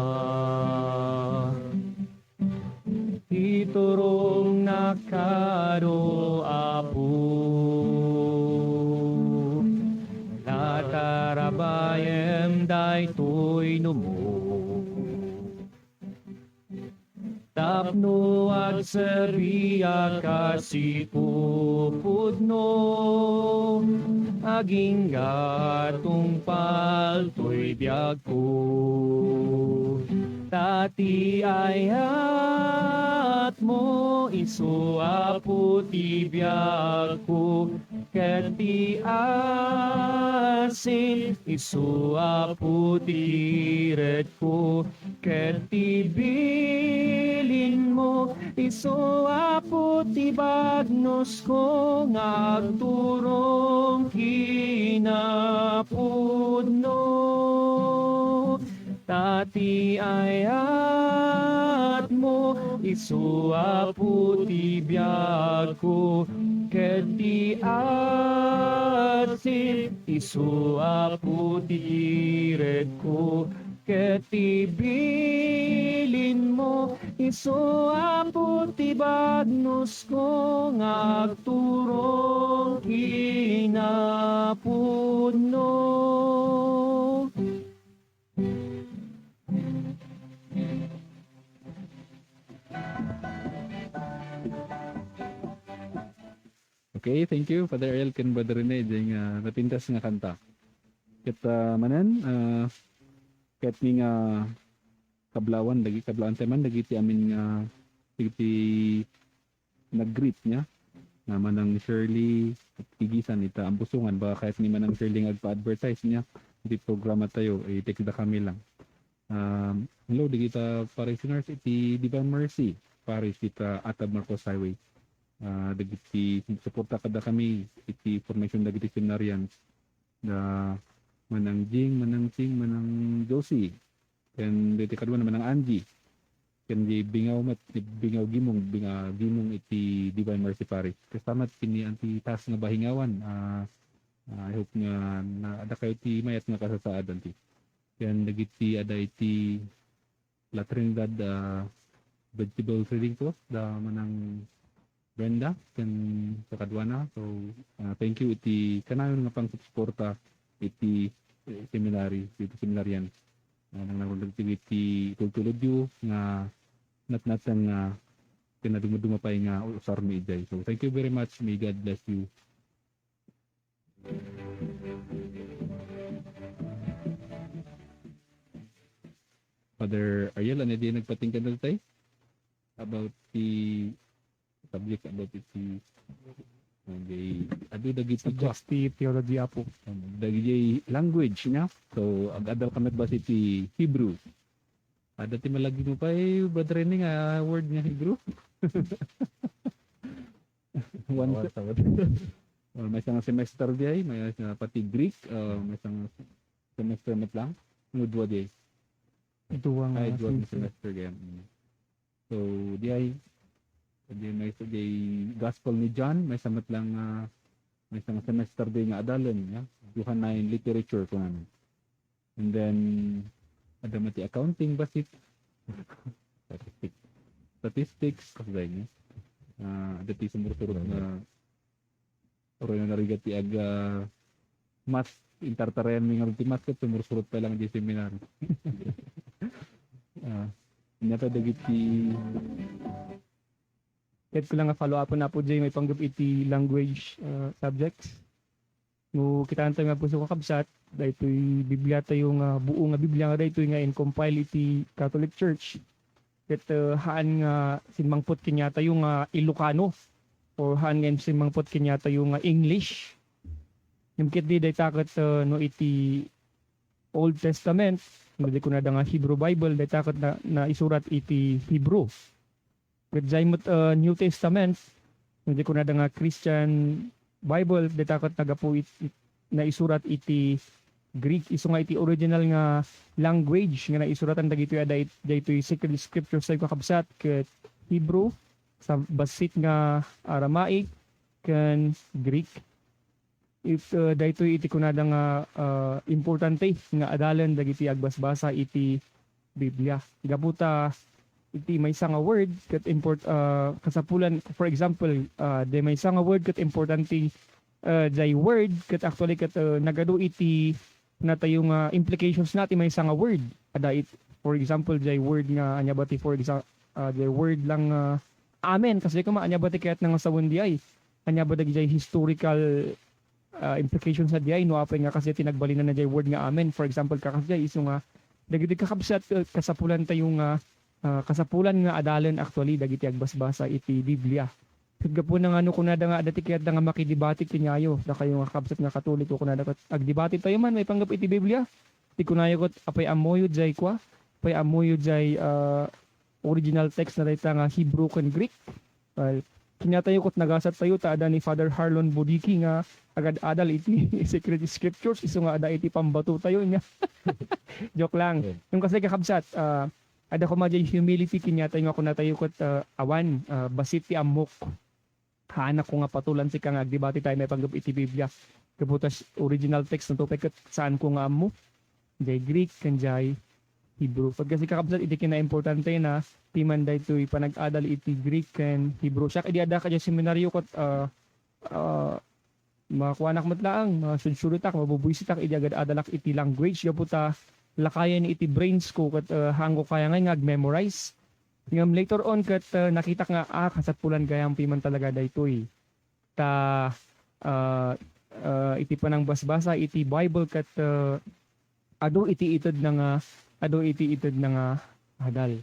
Iturongnak kano, Apo, ta tarabayem daytoy numo. Tapno agserbiak a sipupudno, agingga tungpal toy biagko. Ta ti ayatmo isu, Apo, ti biagko, ket ti asin isu, Apo, ti iretko, ket ti bilinmo isu, Apo, ti bagnusko nga agturong kinapudno. Ta ti ayatmo isu, Apo, ti biagko, ket ti asin isu, Apo, ti iretko, ket ti bilinmo isu, Apo, ti bagnusko nga agturong kinapudno. Okay, thank you, Father Ariel ken Brother Rene, diay nga napintas nga kanta. Ket, ah, manen, ah, ket ni nga kablawan, dagi-, kablawan tayo man, dagiti amin nga, dagiti nag-greet niya, nga manang Shirley, ket Kigisan, ita Ambusongan, baka kayat ni manang Shirley nga agpa-advertise niya, iti programa tayo, i-text da kami lang. Um, hello, dagita parish listeners iti Divine Mercy Parish ita Attab Marcos Highway. Ah, dagiti suporta kada kami iti formation dagiti seminarians. Da Manang Jing, Manang Ching, Manang Josie. Ken dagiti kadua na Manang Angie. Ken di Bingaw met, di Bingaw Gimong, Binga-, Gimong iti Divine Mercy Parish. Kasta met ken ni Auntie Tas nga Bahingawan. Ah, ah, I hope nga na, adda kayo ti mayat nga kasasaad, Auntie. Ken dagiti adda iti La Trinidad, ah, Vegetable Trading Post, da Manang Brenda, ken sa kaduana. So, ah, thank you iti kanayon nga pangsuporta iti, eh, seminary, iti seminarian. Ah, nang nangrudag iti tultulodyo nga natnateng nga kinaduma-duma pay nga usarmi idiay. So, thank you very much. May God bless you. Father Ariel, ania di nagpatinggan na tayo? About the subject, about iti, okay, adu dagiti Subjects ti theology, Apo. Dagiti language, no? So, ag-adal kami base iti Hebrew. Ada ti malagip mo pay, Brother Rene, nga word nga Hebrew? One One se-, time. Or maysa nga semester diay, maysa pati Greek, uh, maysa nga semester met lang. Nga dua diay. Dua nga Ay, dua nga semester. Semester diay. Mm. So, diay, diay maysa diay Gospel ni John, maysa met lang, uh, maysa nga semester diay nga adalen, ya. Johannine literature, kunana. And then, adda met ti accounting, basit. Statistics. Statistics, kasdiay, no? Ah, adda ti sumursurot nga, uray na narigat ti ag-, ah, math, intartarayan mi nga ti math, ket sumursurot pa lang di seminary. Ah, ania pa dagiti Ket ko lang nga follow-upon, Apo Jay, maipanggep iti language, ah, subjects. No, kitaentayo nga puso, kakabsat, daytoy Biblia tayo nga buo nga Biblia nga daytoy nga in-compile iti Catholic Church. Ket, ah, haan nga simmangpet kaniatayo nga Ilocano, or haan nga simmangpet kaniatayo nga English. Ngem ketdi dayta ket, ah, no iti Old Testament, no di kunada nga Hebrew Bible, dayta ket na, naisurat iti Hebrew. Ket diay met, ah, New Testament, Diay kunada nga Christian Bible, dayta ket nagapu it, it, naisurat iti Greek, isu nga iti original nga language nga naisuratan dagitoy a daytoy Sacred Scriptures tayo, kakabsat, ket Hebrew, sa bassit nga Aramaic, ken Greek. It, uh, daytoy iti kunada nga, uh, importante nga adalen dagiti agbasbasa iti Biblia. Gapu ta iti maysa nga word ket import-, uh, kasapulan, for example, uh, diay maysa nga word ket importante, uh, diay word ket actually ket, uh, nagadu iti natayo nga implications na ti maysa nga word. Ada it, for example, diay word nga anya ba ti, for example, uh, diay word lang nga amen. Kasi kuma, anya ba ti kayat na nga sawen diay? Anya ba dagiti historical, ah, implications na diay no apay nga kasdiay ti nagbalin na diay word nga amen? For example, kakasdiay, isu nga, dagiti kakabsat, eh, kasapulan tayo nga, ah, kasapulan nga adalen actually dagiti agbasbasa iti Biblia. Ket gapu na nga no kunada nga adda ti kayatda nga makidebate kaniayo, dakayo nga kakabsat nga Katoliko, kunada ket, "Agdebate tayo man maipanggep iti Biblia." Ti kunayo ket, "Apay ammoyo diay kua? Apay ammoyo diay, ah, original text na dayta nga Hebrew ken Greek?" Well, kaniatayo ket nagasat tayo ta adda ni Father Harlon Budiki nga agad-adal iti Sacred Scriptures, isu nga adda iti pambato tayo niya. Joke lang. Yeah. Yung kasi kakabsat, ah, adda koma diay humility kaniatayo nga kunatayo ket, ah, awan, ah, bassit ti ammok. Haanak ko nga patulan sika nga agdebate tayo maipanggep iti Biblia. Gapu ta original text na to pay ket saan ko nga ammo. Diay Greek ken diay Hebrew. Pagkasi kakabsat, iti kinaimportante na, ti man daytoy panag-adal iti Greek ken Hebrew. Siak, idi adda ka diay seminaryo ket, ah, ah, makuanak met laeng, masudsudotak, mabubuysitak idi agad-adalak iti language. Gapu ta lakayen iti brains ko ket, ah, haanko kaya ngay nga ag-memorize. Ngem later on ket, ah, nakitak nga, ah, kasapulan gayam ti man talaga daytoy. Ta, ah, ah, iti panangbasbasa iti Bible ket, ah, adu iti itedna nga, adu iti itedna nga adal.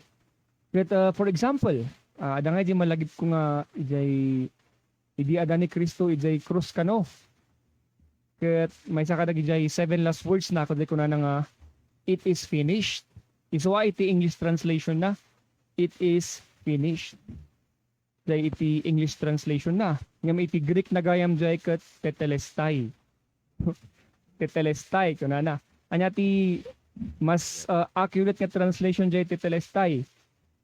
Ket, ah, for example, ah, adda nga idi malagipko nga idiay, idi adda ni Cristo idiay krus kano. Ket maysa kadagiti seven last words na, ket kunana nga, "It is finished." Isu a iti English translation na, "It is finished." Diay iti English translation na. Ngem iti Greek na gayam diay ket tetelestai. Tetelestai, kunana. Ania ti mas, ah, accurate nga translation diay tetelestai?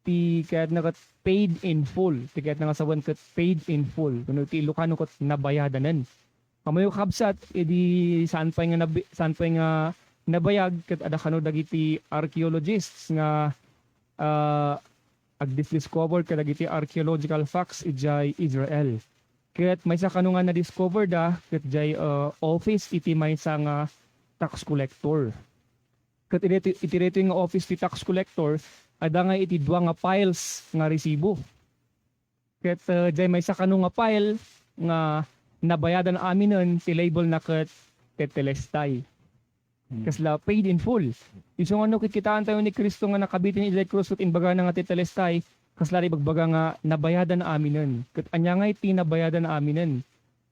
Ti kayatna ket paid in full. Ti kayatna nga sawen ket paid in full. Wenno ti Ilocano ket nabayadanen. Ammoyo, kakabsat, idi saan pay nga nabi-, saan pay nga nabayag ket adda kano dagiti archaeologists nga, ah, agdisdiscover kadagiti archaeological facts idiay Israel. Ket maysa kano nga nadiscoverda ket diay, ah, office iti maysa nga tax collector. Ket iti, iti daytoy nga office ti tax collector, adda nga iti dua nga piles nga resibo. Ket, eh, diay maysa kano nga file nga nabayadan aminen ti label na ket tetelestai. Hmm. Kasla paid in full. Isu nga no kikitaentayo ni Cristo nga nakabitin idiay krus ket imbagana nga tetelestai, kasla ti ibagbaga nga nabayadan aminen. Ket ania ngay ti nabayadan aminen?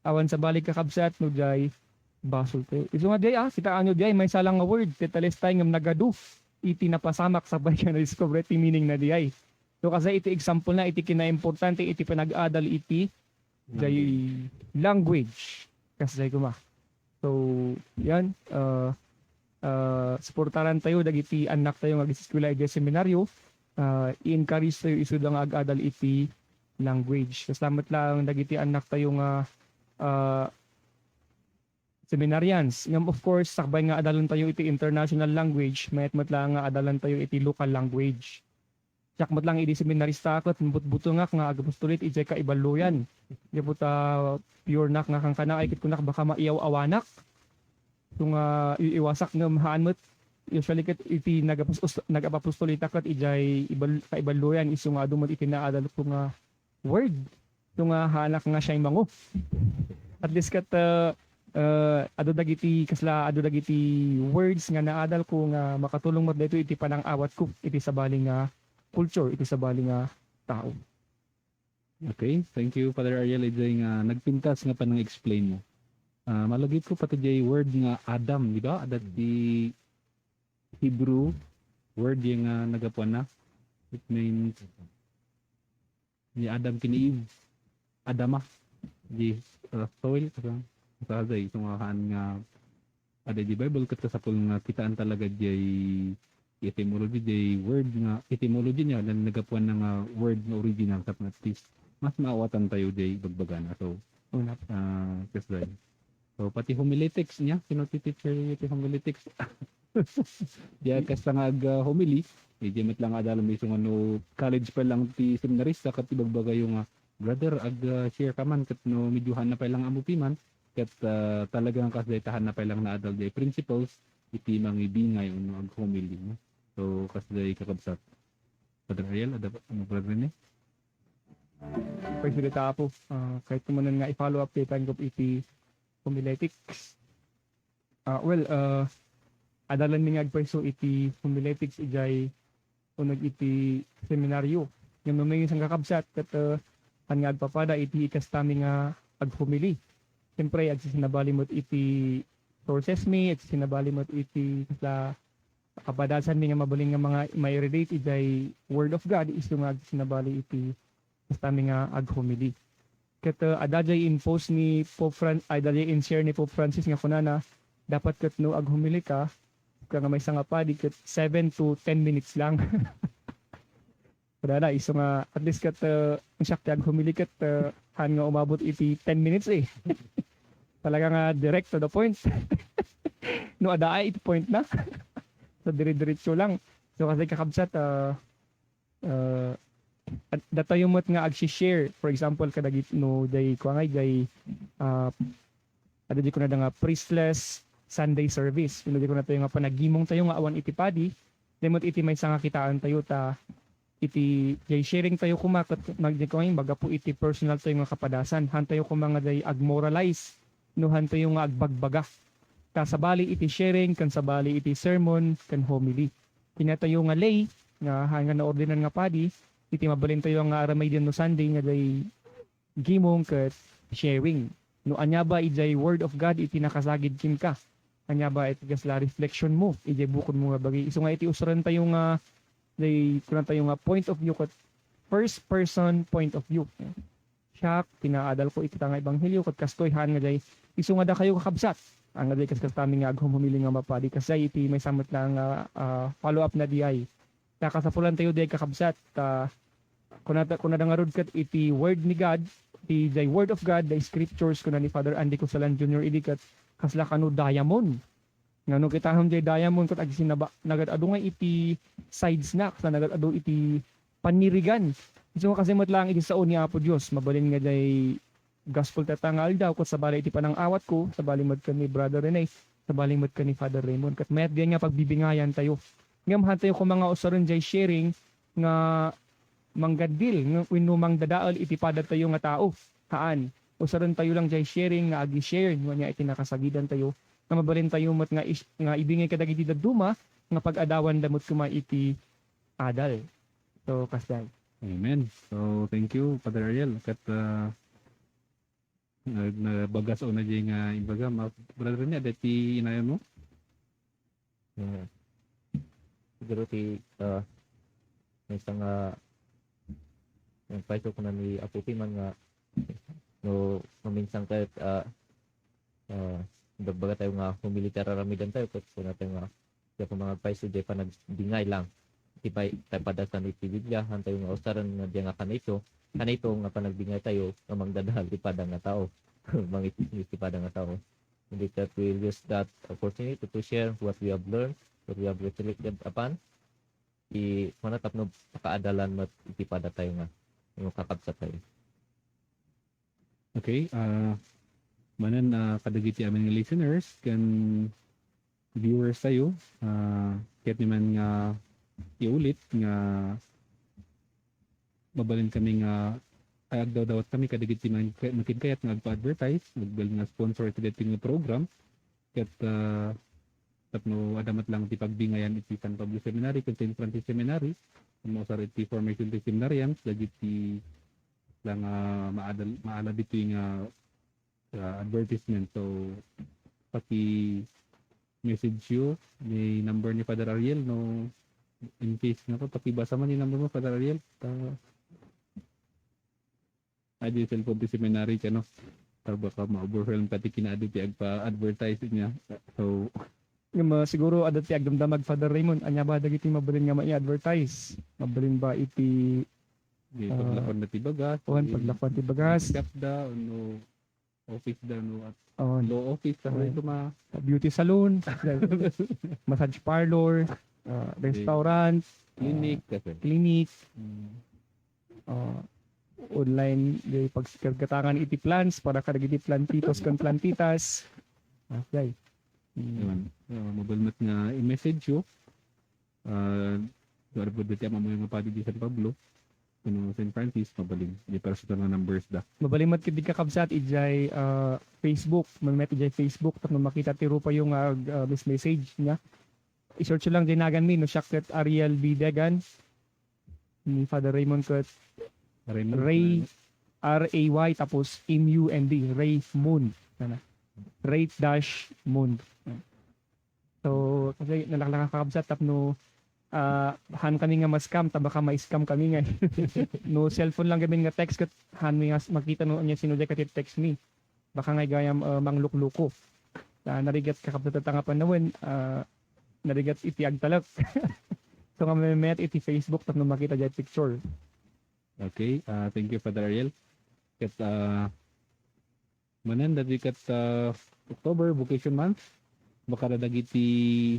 Awan sabali, kakabsat, no diay basoltayo. Isu nga diay, ah, kitaenyo diay, maysa lang nga word, tetelestai, ngem nagadu iti napasamak, sakbay nga na-discover ti meaning na diay. So, kasi iti example na, iti kinaimportante, iti panag-adal iti diay language. Kasdiay koma. So, yan, ah, ah, suportaran tayo dagiti annak tayo nga agiseskwela idiay seminaryo, ah, i-encourage tayo isuda nga ag-adal iti language. Kasla met laeng dagiti annak tayo nga, ah, seminarians. Ngem, of course, sakbay nga adalan tayo iti international language, mayat met laeng nga adalan tayo iti local language. Siak met laeng idi seminarista ket butbutengak nga agapostolate idiay kaiballuyan. Gapu ta pure nak nga kankana, ay ket kunak baka maiyaw-awanak. So nga iiwasak ngem haan met, usually ket iti nagapos-, nagapapostolate ket idiay ibal-, kaiballuyan, isu nga adu met iti naadal ko nga word. Isu nga haanak nga siya mango. At least ket, uh, uh, adu dagiti kasla, adu dagiti words nga naadal ko nga makatulong met daytoy iti panang-awat ko iti sabali nga culture, iti sabali nga tao. Okay, thank you, Father Ariel, idiay nga nagpintas nga panang-explain mo. Ah, malagip ko pati diay word nga Adam, di ba? Adda ti Hebrew word diay nga nagapuanna. It means ni Adam ken ni Eve. adama, di, ah, soil, asa, asa, day, isu nga haan nga, ada di Bible, ket kasapul nga kitaan talaga jay etymology, jay word nga etymology niya, lan nagapuan na nga word nga original, tapno at least, mas maawatan tayo jay bagbagana. So, una, ah, kasday. So, pati homiletics niya, sino ti teacher niya ti homiletics? Diay kasta nga ag, ah, homily, eh, di met lang adal, isu nga no college pa lang ti seminarista, ket ibagbagayo nga, "Brother, ag, ah, share ka man, ket no medyo haan na pay lang amupi man," ket, ah, talaga nga kasday ta haan na pay lang naadal diay principles, iti mangibingay wenno ag homily, no? So, kasday kakabsat. Brother Ariel, ada pa, ano, Brother Rene? Pwede ta, Apo. Ah, kahit kumanan nga i-follow up ti panggap iti homiletics. Ah, well, ah, adalan mi nga agpayso iti homiletics idiay uneg iti seminaryo. Ngem no maysa nga kakabsat ket, ah, haan nga agpapada iti ikastami nga aghomily. Siyempre, agsisinabali met iti sources mi, agsisinabali met iti kasla kapadasan mi nga mabalin nga mga mai-relate idiay Word of God, isu nga agsisinabali iti kastami nga aghomily. Ket, uh, adda jay in-post ni Pope Fran-, ay, adda jay in-share ni Pope Francis nga kunana, dapat ket no aghomily ka, ka nga maysa nga padi ket seven to ten minutes lang. Kunana, isu nga, at least ket, uh, siak ti aghomily ket, uh, haan nga umabot iti ten minutes eh. Talaga nga direct to the point. No, adda ay iti point na. So, dire-diretso lang. So, kasday kakabsat, uh, uh, at datayo met nga agsi-share, for example, kadagit no, jay, kua nga, jay, uh, adda jay kunada nga priestless Sunday service. Wenno jay kunatayo nga panagimong tayo nga awan iti padi, di met iti maysa nga kitaan tayo ta iti jay sharing tayo koma ket nag-, jay koma, magapu iti personal tayo nga kapadasan. Haan tayo koma nga jay agmoralize no haan tayo nga agbagbaga. Ta sabali iti sharing, ken sabali iti sermon, ken homily. Kinatayo nga lay, nga haan nga naordinan nga padi, iti mabalin tayo nga aramiden no Sunday nga jay gimong ket sharing. No ania ba idiay Word of God iti nakasagid kenka? Ania ba iti kasla reflection mo idiay bukod mo nga bagi? Isu nga iti usaren tayo nga, jay, kuna tayo nga point of view ket first person point of view. Siak, pinaadal ko iti tanga ebanghelio ket kastoy haan nga jay isu nga dakayo kakabsat. Haan nga jay kas-, kastami nga aghomhomili nga mapadi. Kasjay iti maysa met nga, ah, follow up na diay. Ta kasapulan tayo diay kakabsat, ta kunada, kunada ngarud ket iti Word ni God, iti, the Word of God, the Scriptures, kuna ni Father Andy Cosalan Junior idi ket kasla kano diamond. Nga no kitaem diay diamond ket agsinaba, nagad-adu nga iti sides na, kasla nagad-adu iti panirigan. Isu nga kasi met laeng iti sao ni Apo Dios, mabalin nga diay gospel tatta nga aldaw, ket sabali iti panang-awatko, sabali met ken ni Brother Rene, sabali met ken ni Father Raymond. Ket mayat diay nga pagbibingayan tayo. Ngem haan tayo koma nga usaren diay sharing nga manggaddil nga wenno mangdadael iti pada tayo nga tao. Haan. Usaren tayo lang diay sharing nga agi-share no ania iti nakasagidan tayo nga mabalin tayo met nga is-, nga ibingay kadagiti dadduma nga pag-adawanda met koma iti adal. So, kasdiay. Amen. So, thank you, Father Ariel. Ket, ah, na-, nabagas una diay nga imbagam. Ah, Brother Rene, adda ti inayon mo? Hmm. Siguro ti, ah, maysa nga, nga payso kuna ni Apo Piman nga, no, maminsan ket, ah, ah, nagbaga tayo nga humility, ar-aramiden tayo, ket kuna tayo nga, kaya kung mga payso, di panagbingay lang. Ti pay-, tayo padasan iti Biblia, han tayo nga usaren nga diay nga kanito, kanito nga panagbingay tayo, nga mangdadael ti pada nga tao. Mangitsismis ti pada nga tao. Hindi that we'll use that opportunity to share what we have learned, what we have reflected upon. Ti, mana tapno pakaadalan met iti pada tayo nga, nga kakabsat tayo. Okay, ah, manen, ah, kadagiti amin nga listeners ken viewers tayo, ah, kayatmi man nga iulit nga mabalin kami nga, ay, agdawdawat kami kadagiti man-, makinkayat nga agpa-advertise, agbalin nga sponsor iti daytoy nga program. Ket, ah, tapno adda met lang ti pagbingayan iti San Pablo Seminary ken Saint Francis Seminary, mausar iti formation ti seminarians, dagiti lang, ah, maadal-, maala ditoy nga, ah, advertisement. So, paki-message you, may number ni Father Ariel, no, in case nga po, pakibasa man yung number mo, Father Ariel. Ta-, Adi cellphone ti seminary kano. Ta baka ma-overwhelm ka ti kinaadu ti agpa-advertise niya. So, Ngem, ah, siguro adda ti agdamdamag, Father Raymond, ania ba dagiti mabalin nga mai-advertise? Mabalin ba iti, di, ah, paglakuan na ti bagas, wan, paglakuan ti bagas. Shop da, no office da, no, at, oh, law office, ta, oh, ito ma- beauty salon, massage parlor, ah, okay, restaurant, clinic, ah, kasi, clinic. Mm. Ah, online, di pagsikargatangan iti plants para kadagiti plantitos ken plantitas. Okay. Mm. Ayun. Ah, mabalin met nga i-message yo. Ah, suarbo dati a mamay nga padi di San Pablo. Kuno San Francis, mabalin. Di personal nga numbers da. Mabalin met ket di kakabsat, ijay, ah, Facebook. Mammet ijay Facebook, tapno makita ti rupayo nga ag-, ah, mis-, message niya. I-search lang jay nagan mi, no, siak ket Ariel B. Degan. Ni Father Raymond ket Raymond Ray, na. R A Y, tapos M U N D, Ray Mund. Ano? Ray dash Mund. So, kasi nalaklak nga kakabsat, tapno, ah, haan kami nga ma-scam, ta baka ma-scam kami nga. No cellphone lang gamin nga text, ket haan mi nga s-, makita no ania sino jay ket text mi. Baka nga gayam, ah, manglukluko. Ah, narigat kakabsat ta nga panawen, ah, narigat iti agtalek. So, nga mammet iti Facebook tapno makita jay picture. Okay, ah, thank you, Father Ariel. Ket, ah, manen dati ket, ah, October, Vocation Month, baka da dagiti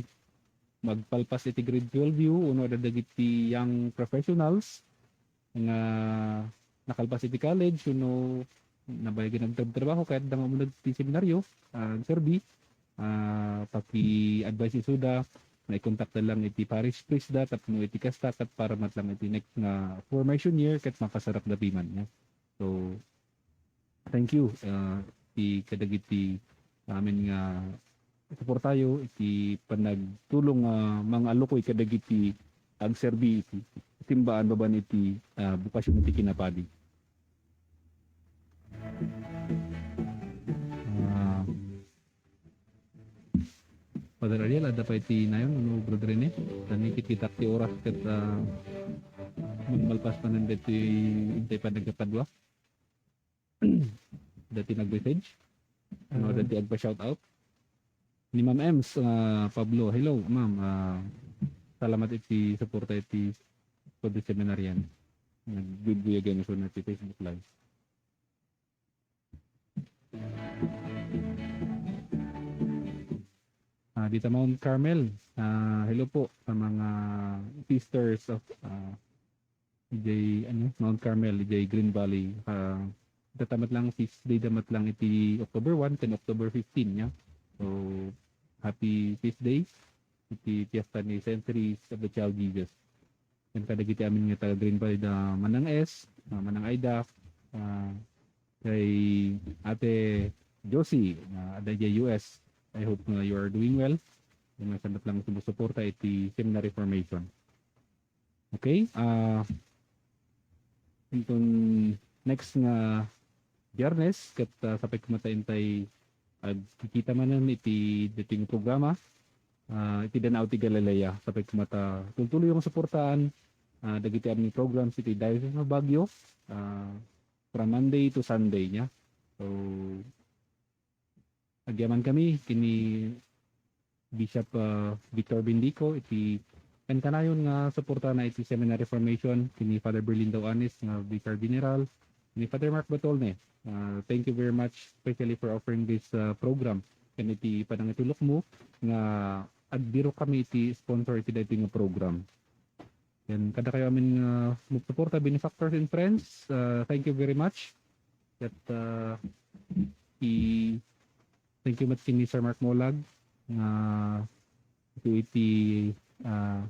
magpalpas iti grade twelve yo, uno da dagiti young professionals nga nakalpas iti college, uno nabayagan agtrab-trabaho, kayat da nga umuneg ti seminaryo, ah, agserbi, ah, paki-advise isuda, nga i-contact da lang iti parish priest da, tapno iti kasta, ket para met lang iti next nga formation year, ket mapasarak da piman, ya. So, thank you, ah, ti kadagiti amin nga suportayo iti panagtulong nga mangalukoy kadagiti agserbi iti simbaan babaen iti, ah, bokasyon iti kinapadi. Ah, Father Ariel, adda pay ti nayon, ano, Brother Rene? Tani kitkitak ti oras ket, ah, malpas manen ditoy intay panagkakadua. Dati nag-message? Ano, ah, dati agpa-shoutout? Ni Ma'am Ems, ah, Pablo. Hello, ma'am. Ah, salamat iti suporta iti Pwede Seminarian. Nagbubuyagan isu na ti Facebook Live. Ah, dita Mount Carmel. Ah, hello po sa mga sisters of, ah, Ijay, ano, Mount Carmel, ijay Green Valley. Ah, datamat lang, feast day damat lang iti October one ken October fifteen, ya. So, happy feast day iti fiesta ni Saint Therese of the Child Jesus. Ken kadagiti amin nga taga Green Valley da Manang S, ah, Manang Aida, ah, kay Ate Josie, ah, adda idiay U S. I hope nga you are doing well. Ken nasayaat lang sumusuporta iti seminary formation. Okay, ah, inton next nga Biyernes, ket, ah, sapay koma ta intay agkikita manen iti daytoy nga programa, ah, iti Danao ti Galilea. Sapay koma ta tultuloyo nga suportaan, ah, dagiti amin programs iti Diocese of Baguio, ah, from Monday to Sunday, nia. So, agyaman kami ken ni Bishop, ah, Victor Bindico iti ken kanayon nga suportana iti seminary formation, ken ni Father Berlindo Anis nga Vicar General, ni Father Mark Batolne. Ah, thank you very much, especially for offering this, ah, program. Ken iti panangitulokmo nga agbirok kami iti sponsor iti daytoy nga program. Ken kadakayo amin nga sumuporta, benefactors and friends, ah, thank you very much. Ket, ah, i-, thank you met ken ni Sir Mark Molag nga iti, iti, ah,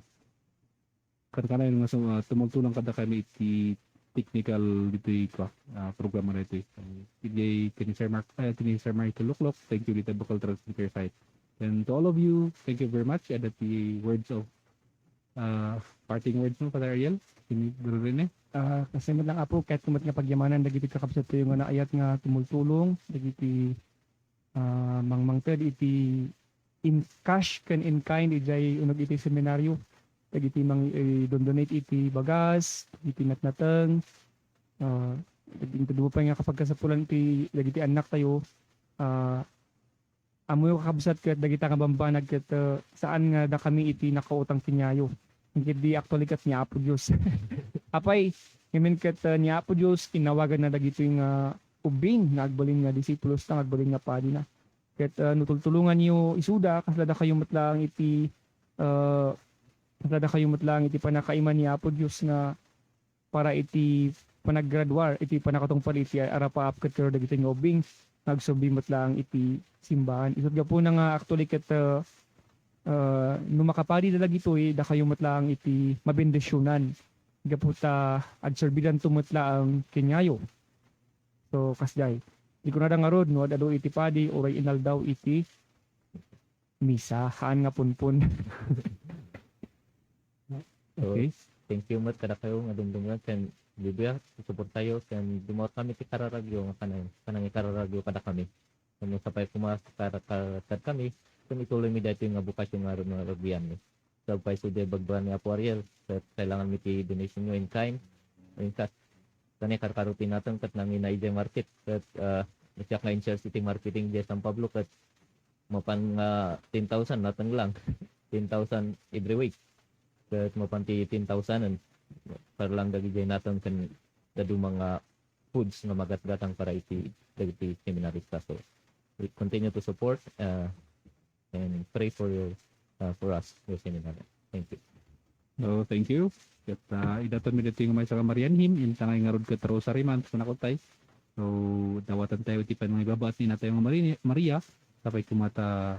ken kanayon nga sum-, ah, tumultulang kadakami iti technical ditoy, kua, ah, programa daytoy. Iti ken ni Sir Mark, ah, ken ni Sir Michael Luklok, thank you, dita vocal transmitter site. And to all of you, thank you very much. Adda ti words of, ah, parting words mo, Father Ariel? Kini Brother Rene? Ah, kasay met lang, Apo, kayatko met nga pagyamanan dagiti kakabsat tayo nga naayat nga tumultulong, dagiti, ah, mangmangted iti in cash ken in kind idiay uneg iti seminaryo, dagiti mang-, eh, don-donate iti bagas, iti natnateng, ah, Intedmo pay nga kapagkasapulan ti dagiti annaktayo, ah, ammoyo, kakabsat, ket dagita nga bambanag ket, ah, saan nga dakami iti nakautang kenyayo. Ngem ketdi actually ket ni Apo Dios. Apay, ngamin ket, ah, ni Apo Dios, inawaganna dagitoy nga ubbing nga agbalin nga disipulos na, nga agbalin nga padi na. Ket, ah, no tultulonganyo isuda, kasla dakayo met laeng iti, ah, kasla dakayo met laeng iti pannakaiman ni Apo Dios nga para iti panaggraduar, iti pannakatungpal iti arapaap ket kadagitoy nga ubbing nga agserbi met laeng iti simbahan. Isut' gapuna nga actually ket, ah, ah, no makapadi da dagitoy, dakayo met laeng iti mabendisionan gapu ta agserbidanto met laeng kenyayo. So, kasdiay. Di kunada ngarud no ad-adu iti padi uray inaldaw iti misa, haan nga punpon. So, okay. Thank you met kadakayo nga dumdumngeg ken Biblia, susuportayo ken dumawat kami ti kararagyo nga kanang, kanang ikararagyo kadakami. Ken no sapay koma kar-, kar-, kadkami, ken ituloymi daytoy nga bukasyon nga ru-, nga rugianmi. Sa pay sudi bagbagi ni Apo Ariel, ket kailanganmi ti donation nyo in kind, in cash. Kani karkarupi naton ket nangina idiay market, ket, ah, siak nga in charge iti marketing idiay San Pablo, ket mapan nga ten thousand nateng lang. Ten thousand every week. Ket mapan ti ten thousand en, para lang dagiti nateng ken dadduma nga foods nga magatgatang para iti dagiti seminarista. So, we continue to support, uh, and pray for your, uh, for us, your seminary. Thank you. Oh, thank you. Ket, ah, idaton mi ditoy nga maysa nga Marian hymn, inta nga ngarud ket Rosary Month, kunakutay. So, dawatan tayo ti panangibaba ni Inatayo nga Mari-, Maria, sapay koma ta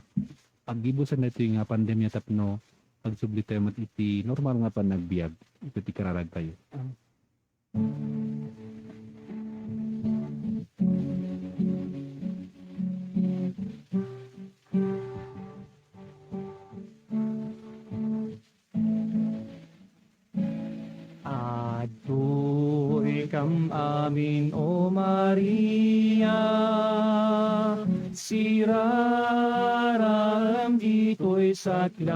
aggibusan daytoy nga pandemia tapno agsubli tayo met iti normal nga panagbiag. Ito ti kararag tayo. Adtoy kam amin, O Maria, siraraem ditoy saklangmo,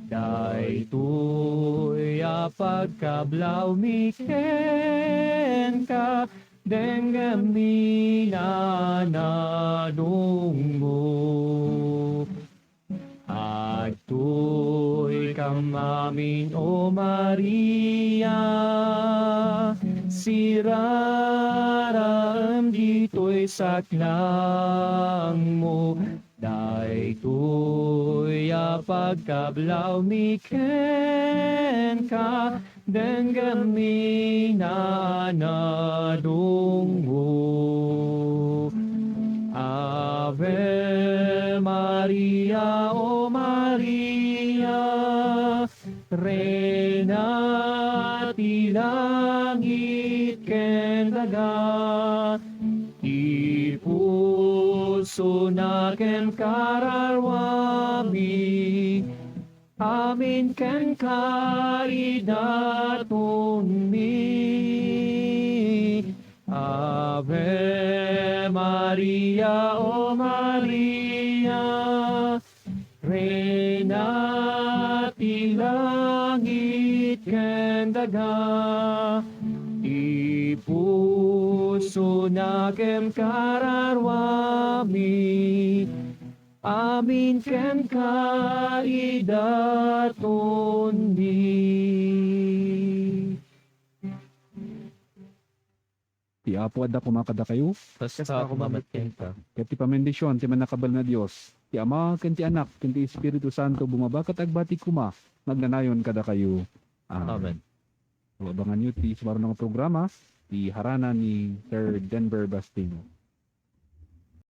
daytoy a pagkablawmi kenka, dengngem ni nanadongmo. Adtoy kam amin, O Maria, siraraem ditoy saklangmo, daytoy a pagkablawmi kenka, dengngem ni nanadongmo. Ave Maria, O Maria, Reina ti langit ken daga, ti pusona ken kararuami, amin kenka idatonmi. Ave Maria, O Maria, Reina ti langit ken daga, ti pusona ken kararuami, amin kenka idatonmi. Ti Apo adda koma kadakayo. Kasta koma met kenka. Ket ti pamendisyon ti Mannakabalin a Dios, ti Ama, ken ti Anak, ken ti Espiritu Santo, bumaba ket agbati koma, nga agnanayon kadakayo. Amen. Amen. Abangan niyo ti sumaruno nga programa, ti harana ni Sir Denver Bastino.